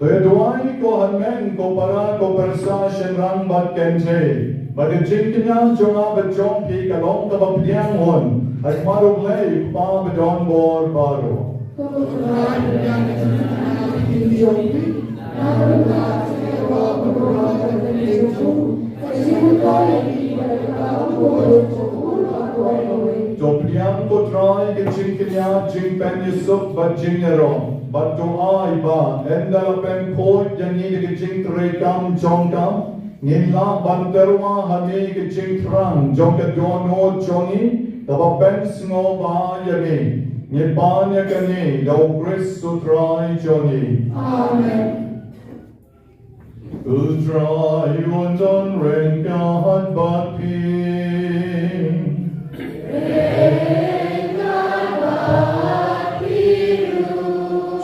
To ïa duwai ko hynmen, ko para, ko pyrsa, shynrang bad kynthei, ba ka jingkñia jong nga bad jong phi ka long kaba pdiang hun ha khmat U Blei U Kpa ba don bor baroh. To pdiang ko Trai ka jingkñia, jingpynïasuk bad jingïaroh, bad to ai ba ynda la pynkhuid ïa ngi da ka jingtrei kam jong ka, ngin lah ban tyrwa ha me ka jingthrang jong ka dohnud jong ngi kaba pynsngewbha ïa ngi. Ngi pan ïa kane da U Khrist U Trai jong ngi. Amen. U Trai un don ryngkat bad phi.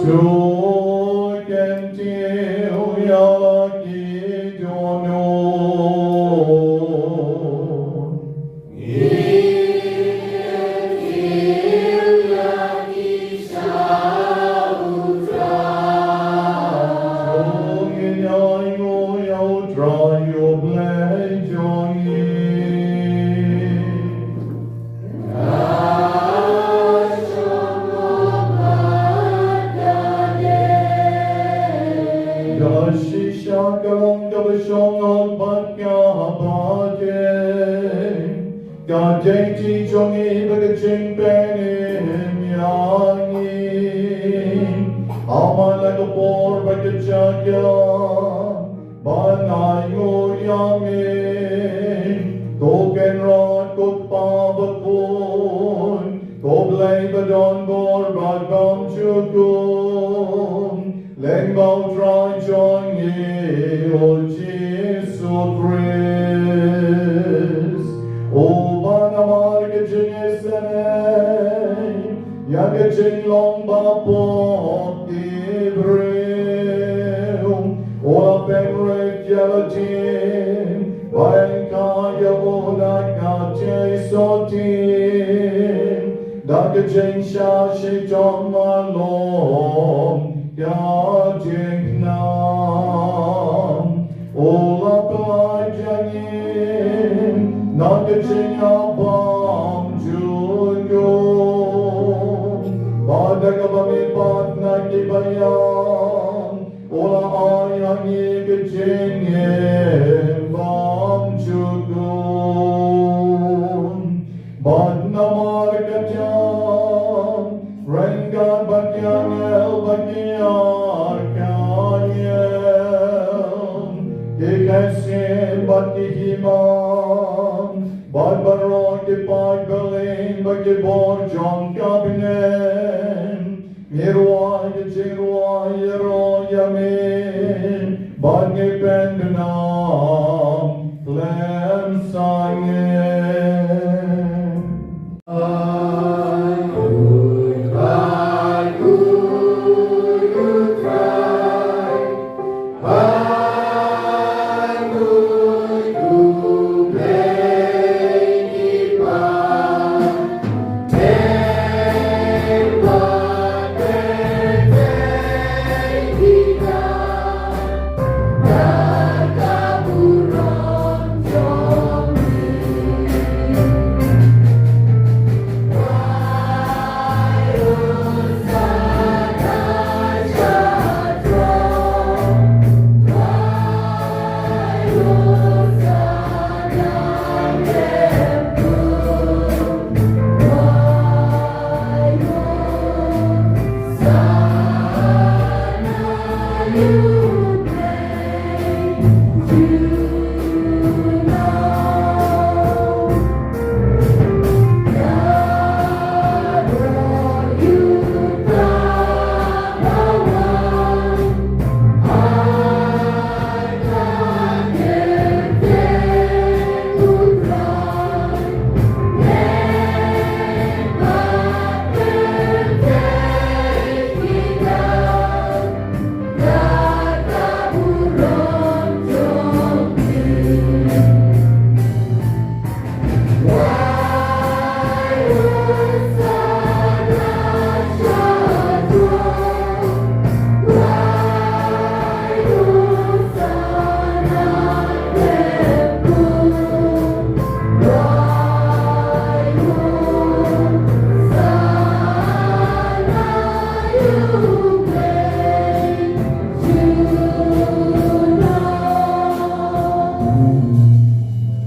To kyntiew ïa la ki dohnud. To ngin ïainguh ïa U Trai U Blei jong ngi. Ka shisha ka long kaba shong bad kaba teng. Ka jingtei jong ngi bad ka jingpynim ïa ngi. Aman la ka por bad ka jaka. Ban ai nguh ïa me, ko Kynrad, ko Kpa bakhuid, ko Blei ba don bor bad bymjukut. Lyngba U Trai jong ngi U Jisu Khrist. Uba namar ka jingisynei ïa ka jinglong bapop ki briew u la pynrit ïa lade, ba yn khah ïa u da ka jingïasyrdoh da ka jingshah shitom halor ka jingkhnang. U la pyllait ïa ngi na ka jingïap bymjukut, bad da kaba mihpat na kiba ïap u la ai ïa ngi ka jingim bymjukut. Bad namar kata, ryngkat bad ki angel bad ki archangel, ki ksiew bad ki hima, bad baroh ki paid bymman bad ki bor jong ka bneng, ngi rwai ka jingrwai ïaroh ïa me, bad ngi pynbna khlem sangeh.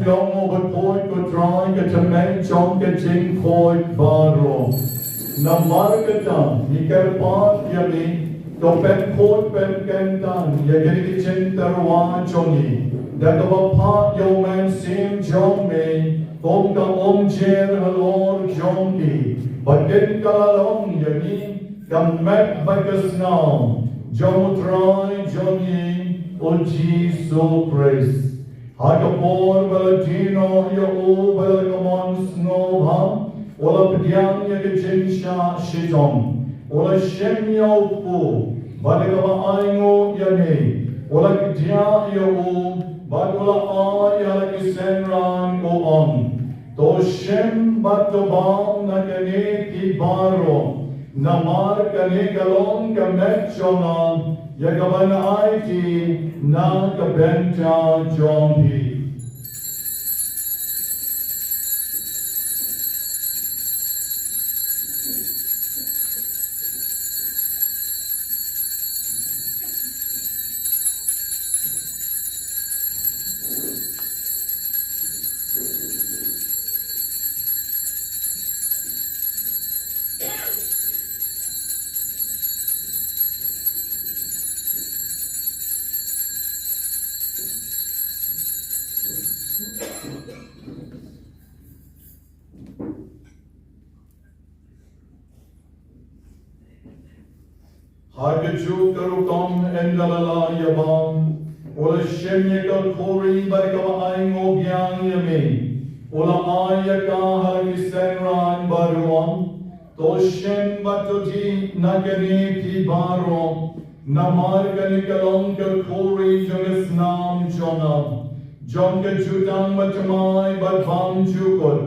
Long u ba khuid, ko Trai, ka tymmen jong ka jingkhuid baroh. Namar kata, ngi kyrpad ïa me, to pynkhuid pynkyntang ïa kine ki jingtyrwa jong ngi da kaba phah ïa u Mynsiem jong me kum ka umjing halor jong ki, ba kin kylla long ïa ngi ka met bad ka snam jong u Trai jong ngi u Jisu Khrist. Ha ka por ba la die noh ïa u bad la ka mon sngewbha, u la pdiang ïa ka jingshah shitom, u la shim ïa u kpu, bad da kaba ainguh ïa me, u la kdiah ïa u, bad u la ai ïa la ki synran, u ong: To shim bad to bam na kane phi baroh, namar kane ka long ka met jong nga, ïa kaba ngan aiti na ka bynta jong phi. Ha kajuh ka rukom ynda la lah ïa bam, u la shim ïa ka khuri bad kaba ainguh biang ïa me, u la ai ïa ka ha la ki synran bad u ong, to shim bad to dih na kane phi baroh, namar kane ka long ka khuri jong ka snam jong nga, jong ka jutang bathymmai bad bymjukut,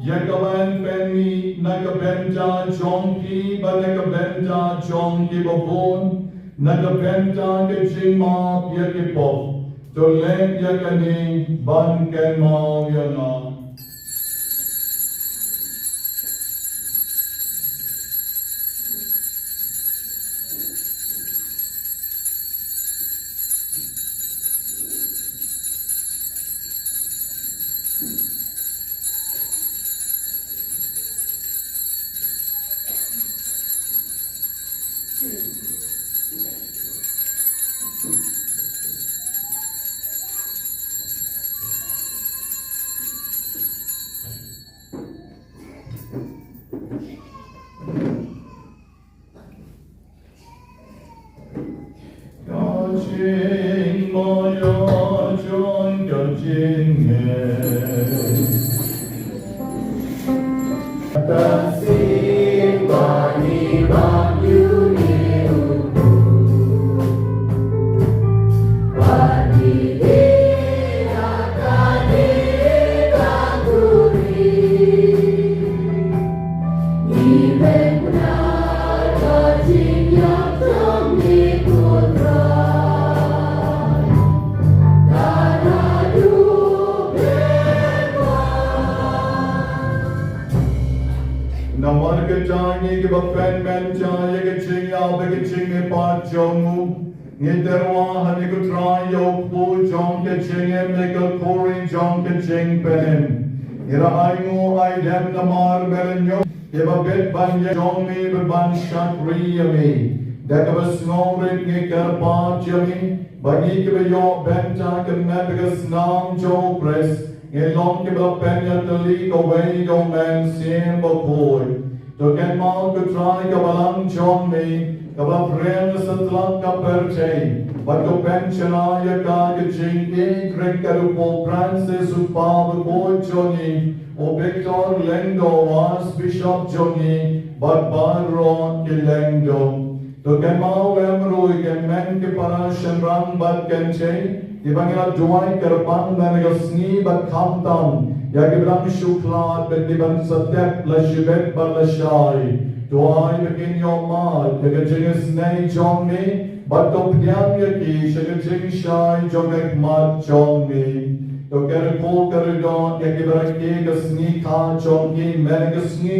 ïa kaba yn pynmih na ka bynta jong phi bad na ka bynta jong kiba bun, na ka bynta ka jingmap ïa ki pop. To leh ïa kane ban kynmaw ïa nga. Ka jingmaya jong ka jingngeit. Tang sien bad ngi bad ïa une u bad ngi ïa kane ka khuri. Namar kata ngi kiba pynmynta ïa ka jingïap bad ka jingmihpat jong u, ngi tyrwa ha me ko Trai ïa u kpu jong ka jingim, ïa ka khuri jong ka jingpynim. Ngi la ainguh aidem namar me la ñiewbit ban ïeng jong me bad ban shakri ïa me. Da kaba sngewrit ngi kyrpad ïa me ba ngi kiba ïoh bynta ka met bad ka snam jong u Khrist, ngi long kiba pynïatylli kawei da u Mynsiem Bakhuid. To kynmaw ko Trai ka balang jong me, kaba pyrshang satlak ka pyrthei, bad to pynshna ïa ka ha ka jingïeit jong ka Pope Francis, u Kpa Bakhuid jong ngi, u Victor Lyngdoh, u Archbishop jong ngi, bad baroh ki lyngdoh. To kynmaw em ruh ïa ki hynmen ki para shynrang bad kynthei, kiba ngi la duwai kyrpang mynne ka sngi bad khamtam ïa kiba dang shu khlad bad kiban sa tep lashibit bad lashai. To ai ba kin ïoh mad ïa ka jingisynei jong me, bad to pdiang ïa ki sha ka jingshai jong ka khmat jong me. To kyrkhu kyrdoh ïa kiba rakhe ka sngi kha jong ki mynne ka sngi,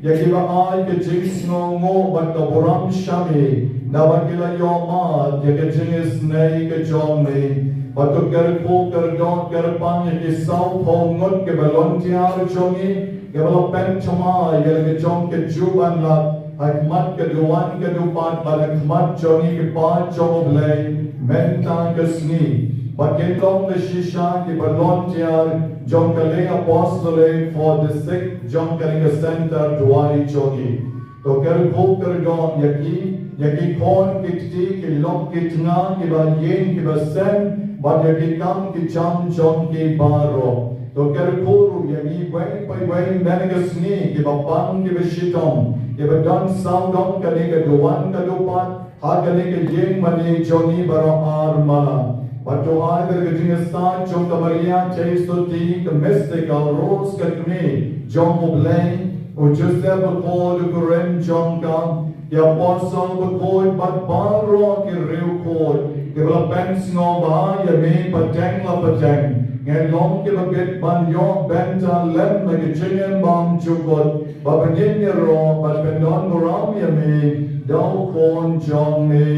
ïa kiba ai ka jingsngewnguh bad ka burom sha me, naba ki la ïoh mad ïa ka jingisynei ka jong me. Bad to kyrkhu kyrdoh kyrpang ïa ki sawphew ngut ki volunteer jong ngi, kiba la pynthymmai ïa la ka jong ka juh ban lap ha khmat ka duwan ka dupat bad ha khmat jong ngi ki paid jong U Blei mynta ka sngi. Bad kin long da shisha ki volunteer jong ka Lay Apostolate for the Sick jong kane ka center duwai jong ngi. To kyrkhu kyrdoh ïa ki, ïa ki khun ki kti, ki lok ki tnga, kiba ïing kiba sem, bad ïa ki kam ki jam jong ki baroh. To kyrkhu ruh ïa ngi uwei pa uwei mynne ka sngi, kiba pang kiba shitom, kiba don sawdong kane ka duwan ka dupat ha kane ka ïing mane jong ngi baroh ar mala. Bad to ai ba da ka jingïasaid jong ka Maria Theisotti, ka Mystical Rose, ka kmie jong U Blei, u Joseph bakhuid u kurim jong ka, ki Apostol bakhuid bad baroh ki riewkhuid kiba la pynsngewbha ïa me pateng la pateng, ngin long kiba bit ban ïoh bynta lem ha ka jingim bymjukut, ba pynïaid ïaroh bad pyndonburom ïa me da u Khun jong me,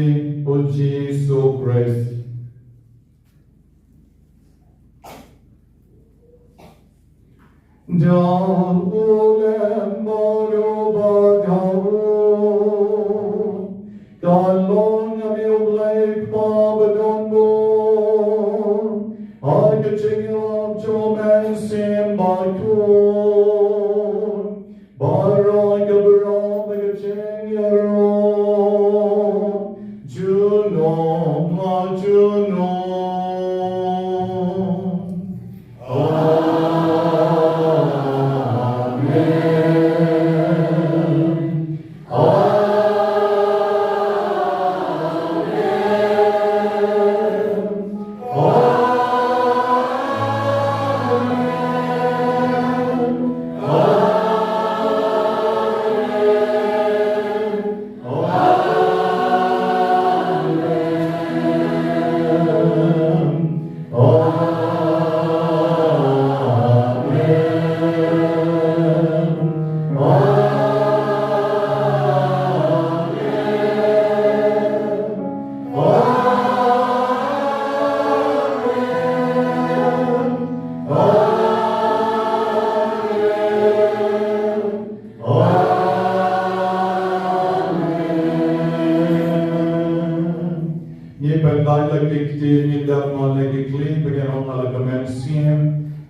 u Jisu Khrist. Da u lem bad u badon, ka long ïa me U Blei Kpa badonbor, ha ka jingïalap jong u Mynsiem Bakhuid, baroh ka burom ha ka jingïaroh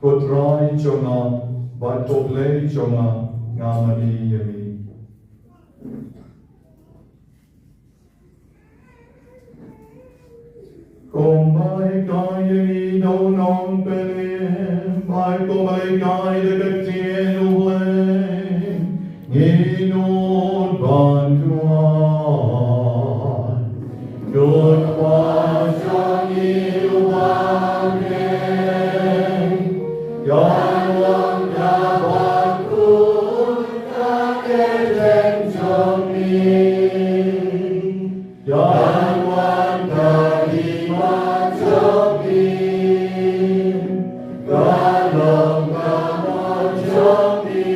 Ko Trai jong nga bad ko Blei jong nga, nga mane ïa me. Kumba hikai ïa ngi da u nongpynim, bad kumba hikai da ka ktien U Blei, ngin nud ban duwai. Ko Kpa jong ngi uba ha bneng, kan long ka bakhuid ka kyrteng jong me. Kan wan ka hima jong me, kan long ka mon jong me,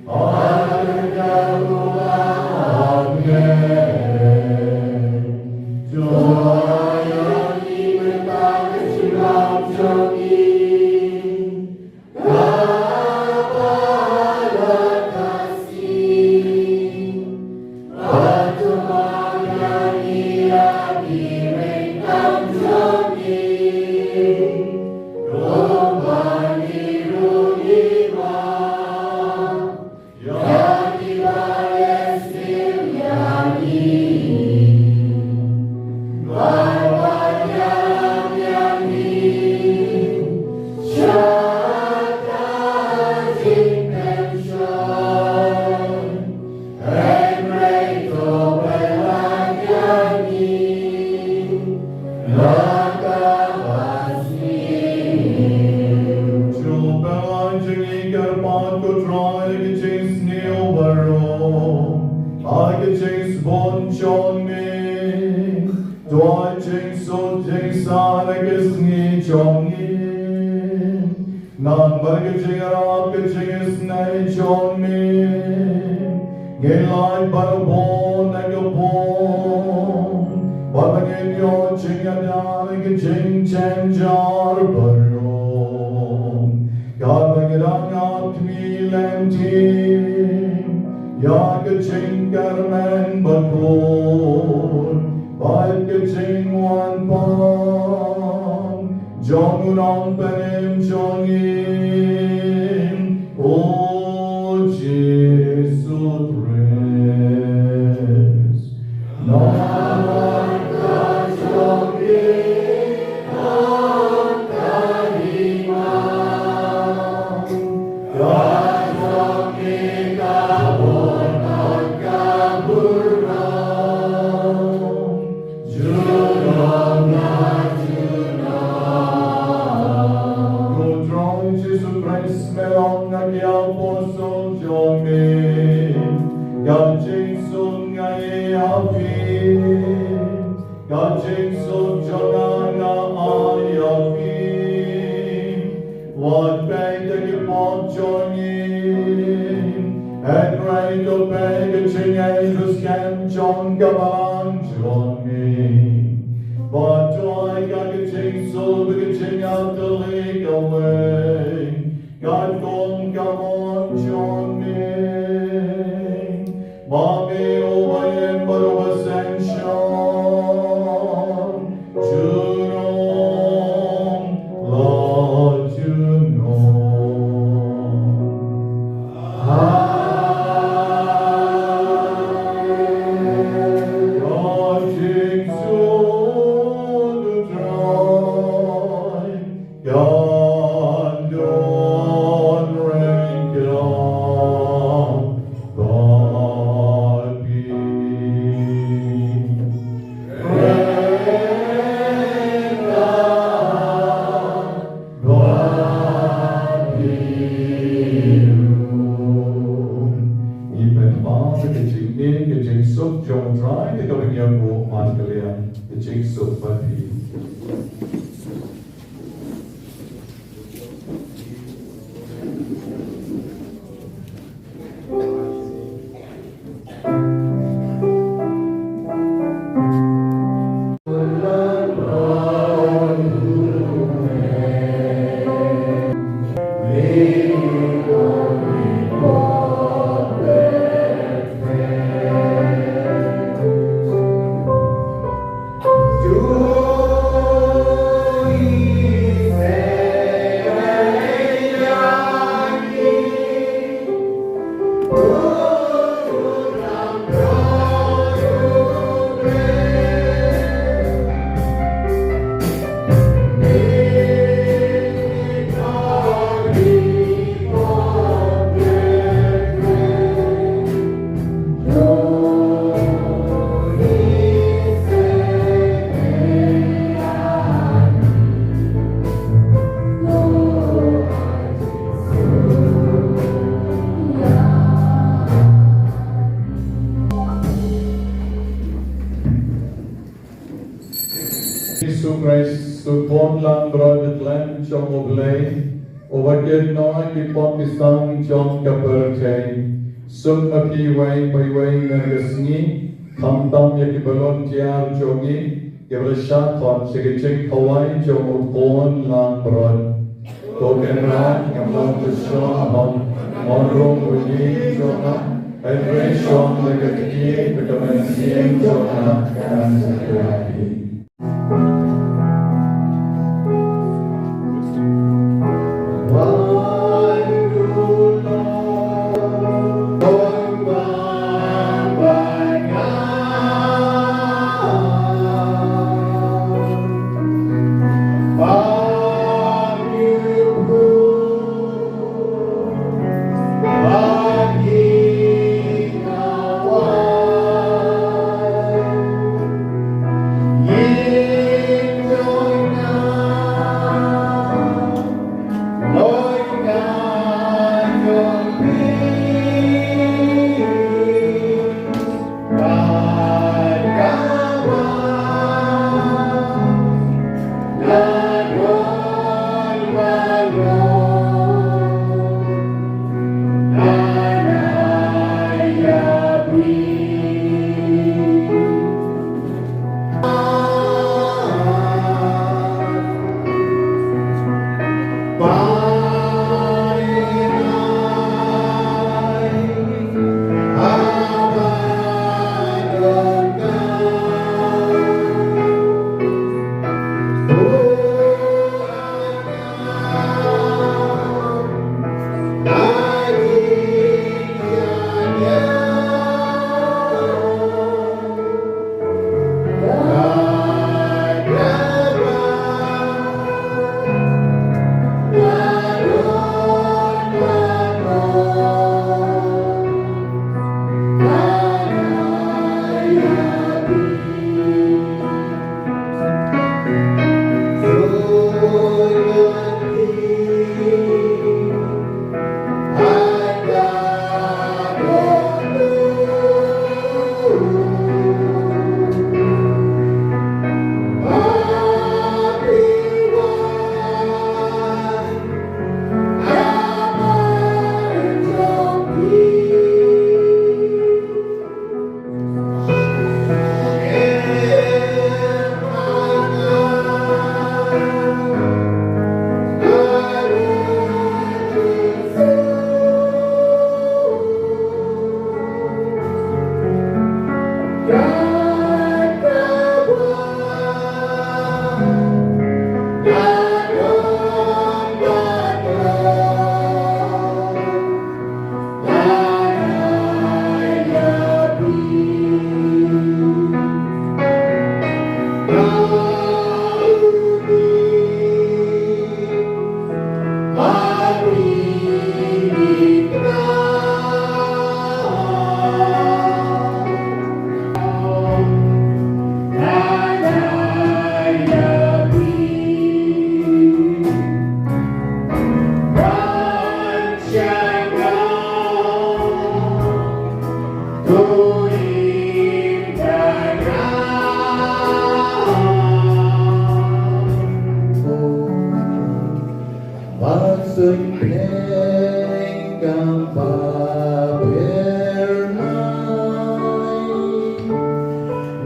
ha ka kyrteng uba ha bneng. To ïa ngi mynta ka jingrwai jong ngi. Shu pynlait jong ngi, kyrpad ko Trai, ïa ka jingsniew baroh ha ka jingsbun jong me. To ai jingsuk jingsaiñ ha ka sngi jong ngi. Namar ka jingïarap ka jingisynei jong me, ngin lait barabor na ka bor, bad ba ngin ïoh jingïada na ka jingjynjar baroh. Katba ngi dang ap khmih lynti ïa ka jingkyrmen bakhuid bad ka jingwan pan jong u Nongpynim jong ngi, U Jisu Khrist. Namar ka jong ngi ka hima, ka jong ngi ka bor bad ka burom. Junom la junom. Ko Trai Jisu Khrist, me la ong ha ki apostol jong me, ka jingsuk nga ai ha phi, ka jingsuk jong nga nga ai ha phi. Wat peit ïa ki pop jong ngi, hynrei to peit ïa ka jingïeit bad ka skhem jong ka balang jong me. Bad to ai ïa ka jingsuk bad ka jingïatylli kawei, katkum ka mon jong me. Ma me uba ïeit bad uba synshar junom la junom. Amen. Ka jingsuk U Trai kan don ryngkat bad phi. Ryngkat bad phi ruh. Ngi pynpaw ïa ka jingïeit ka jingsuk jong U Trai da kaba ngi ïabuh man ka liang. Ka jingsuk bad phi. jong U Blei, uba kit noh ïa ki pop ki sam jong ka pyrthei. Suk ma phi iwei pa iwei mynta ka sngi, khamtam ïa ki volunteer jong ngi, kiba la shah khot sha ka jingkhawai jong U Khun Langbrot. Ko Kynrad, ngam long pyrshah hok, mon rung u ïing jong nga, hynrei shong da ka kti ba ka mynsiem jong nga kan sa khlaiñ.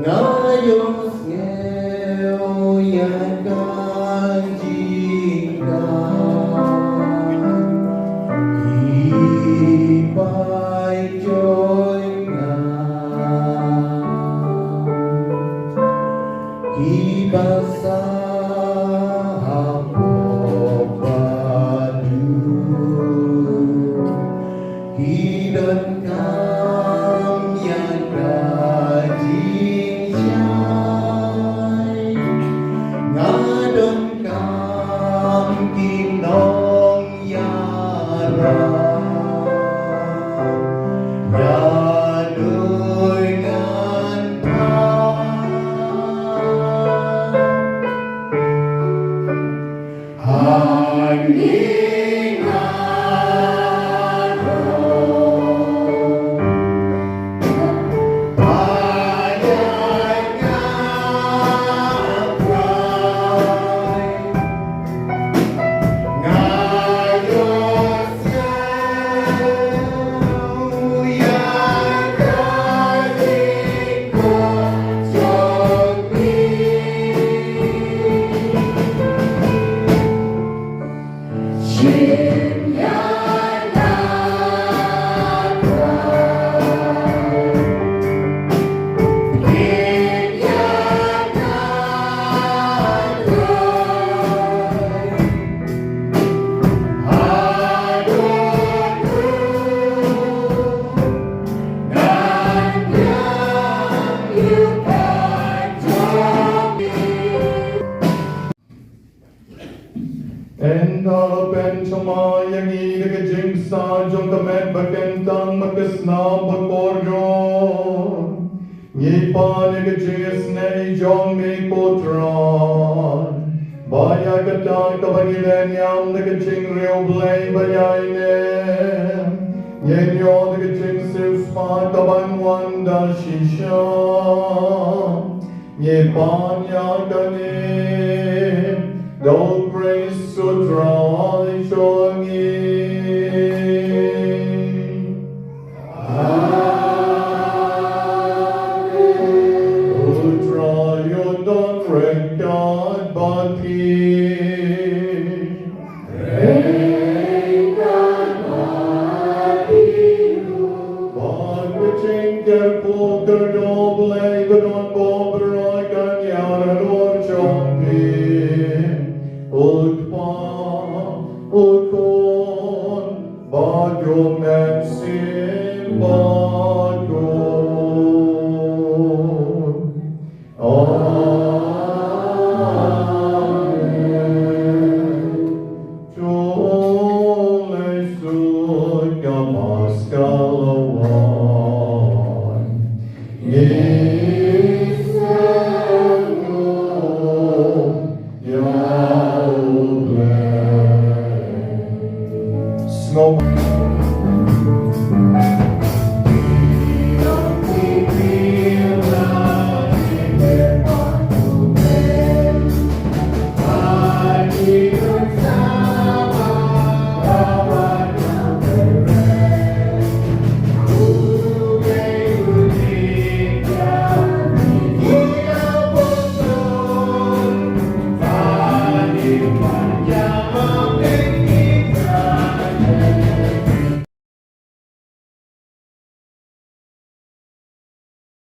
Nga ïohsngew ïa ka jingkam, ki paidbah jong nga, kiba sah hapoh baduh. Ki donkam ïa ka jingshai, nga donkam ki nongïarap, ïa duh ngan pan. Ynda la pynthame ïa ngi da ka jingsa jong ka met ba kyntang bad ka snam ba kordor, ngi pan ïa ka jingisynei jong me ko Trai, ba ïa kata kaba ngi la niam da ka jingriewblei ba ïaineh, ngin ïoh da ka jingsiewspah kaban wan da shisha. Ngi pan ïa kane da U Khrist U Trai jong ngi. Amen. U Trai un don ryngkat bad phi. Bad ka jingkyrkhu kyrdoh Blei ba don baroh kan ïaid halor jong phi. U Kpa, U Khun, bad U Mynsiem.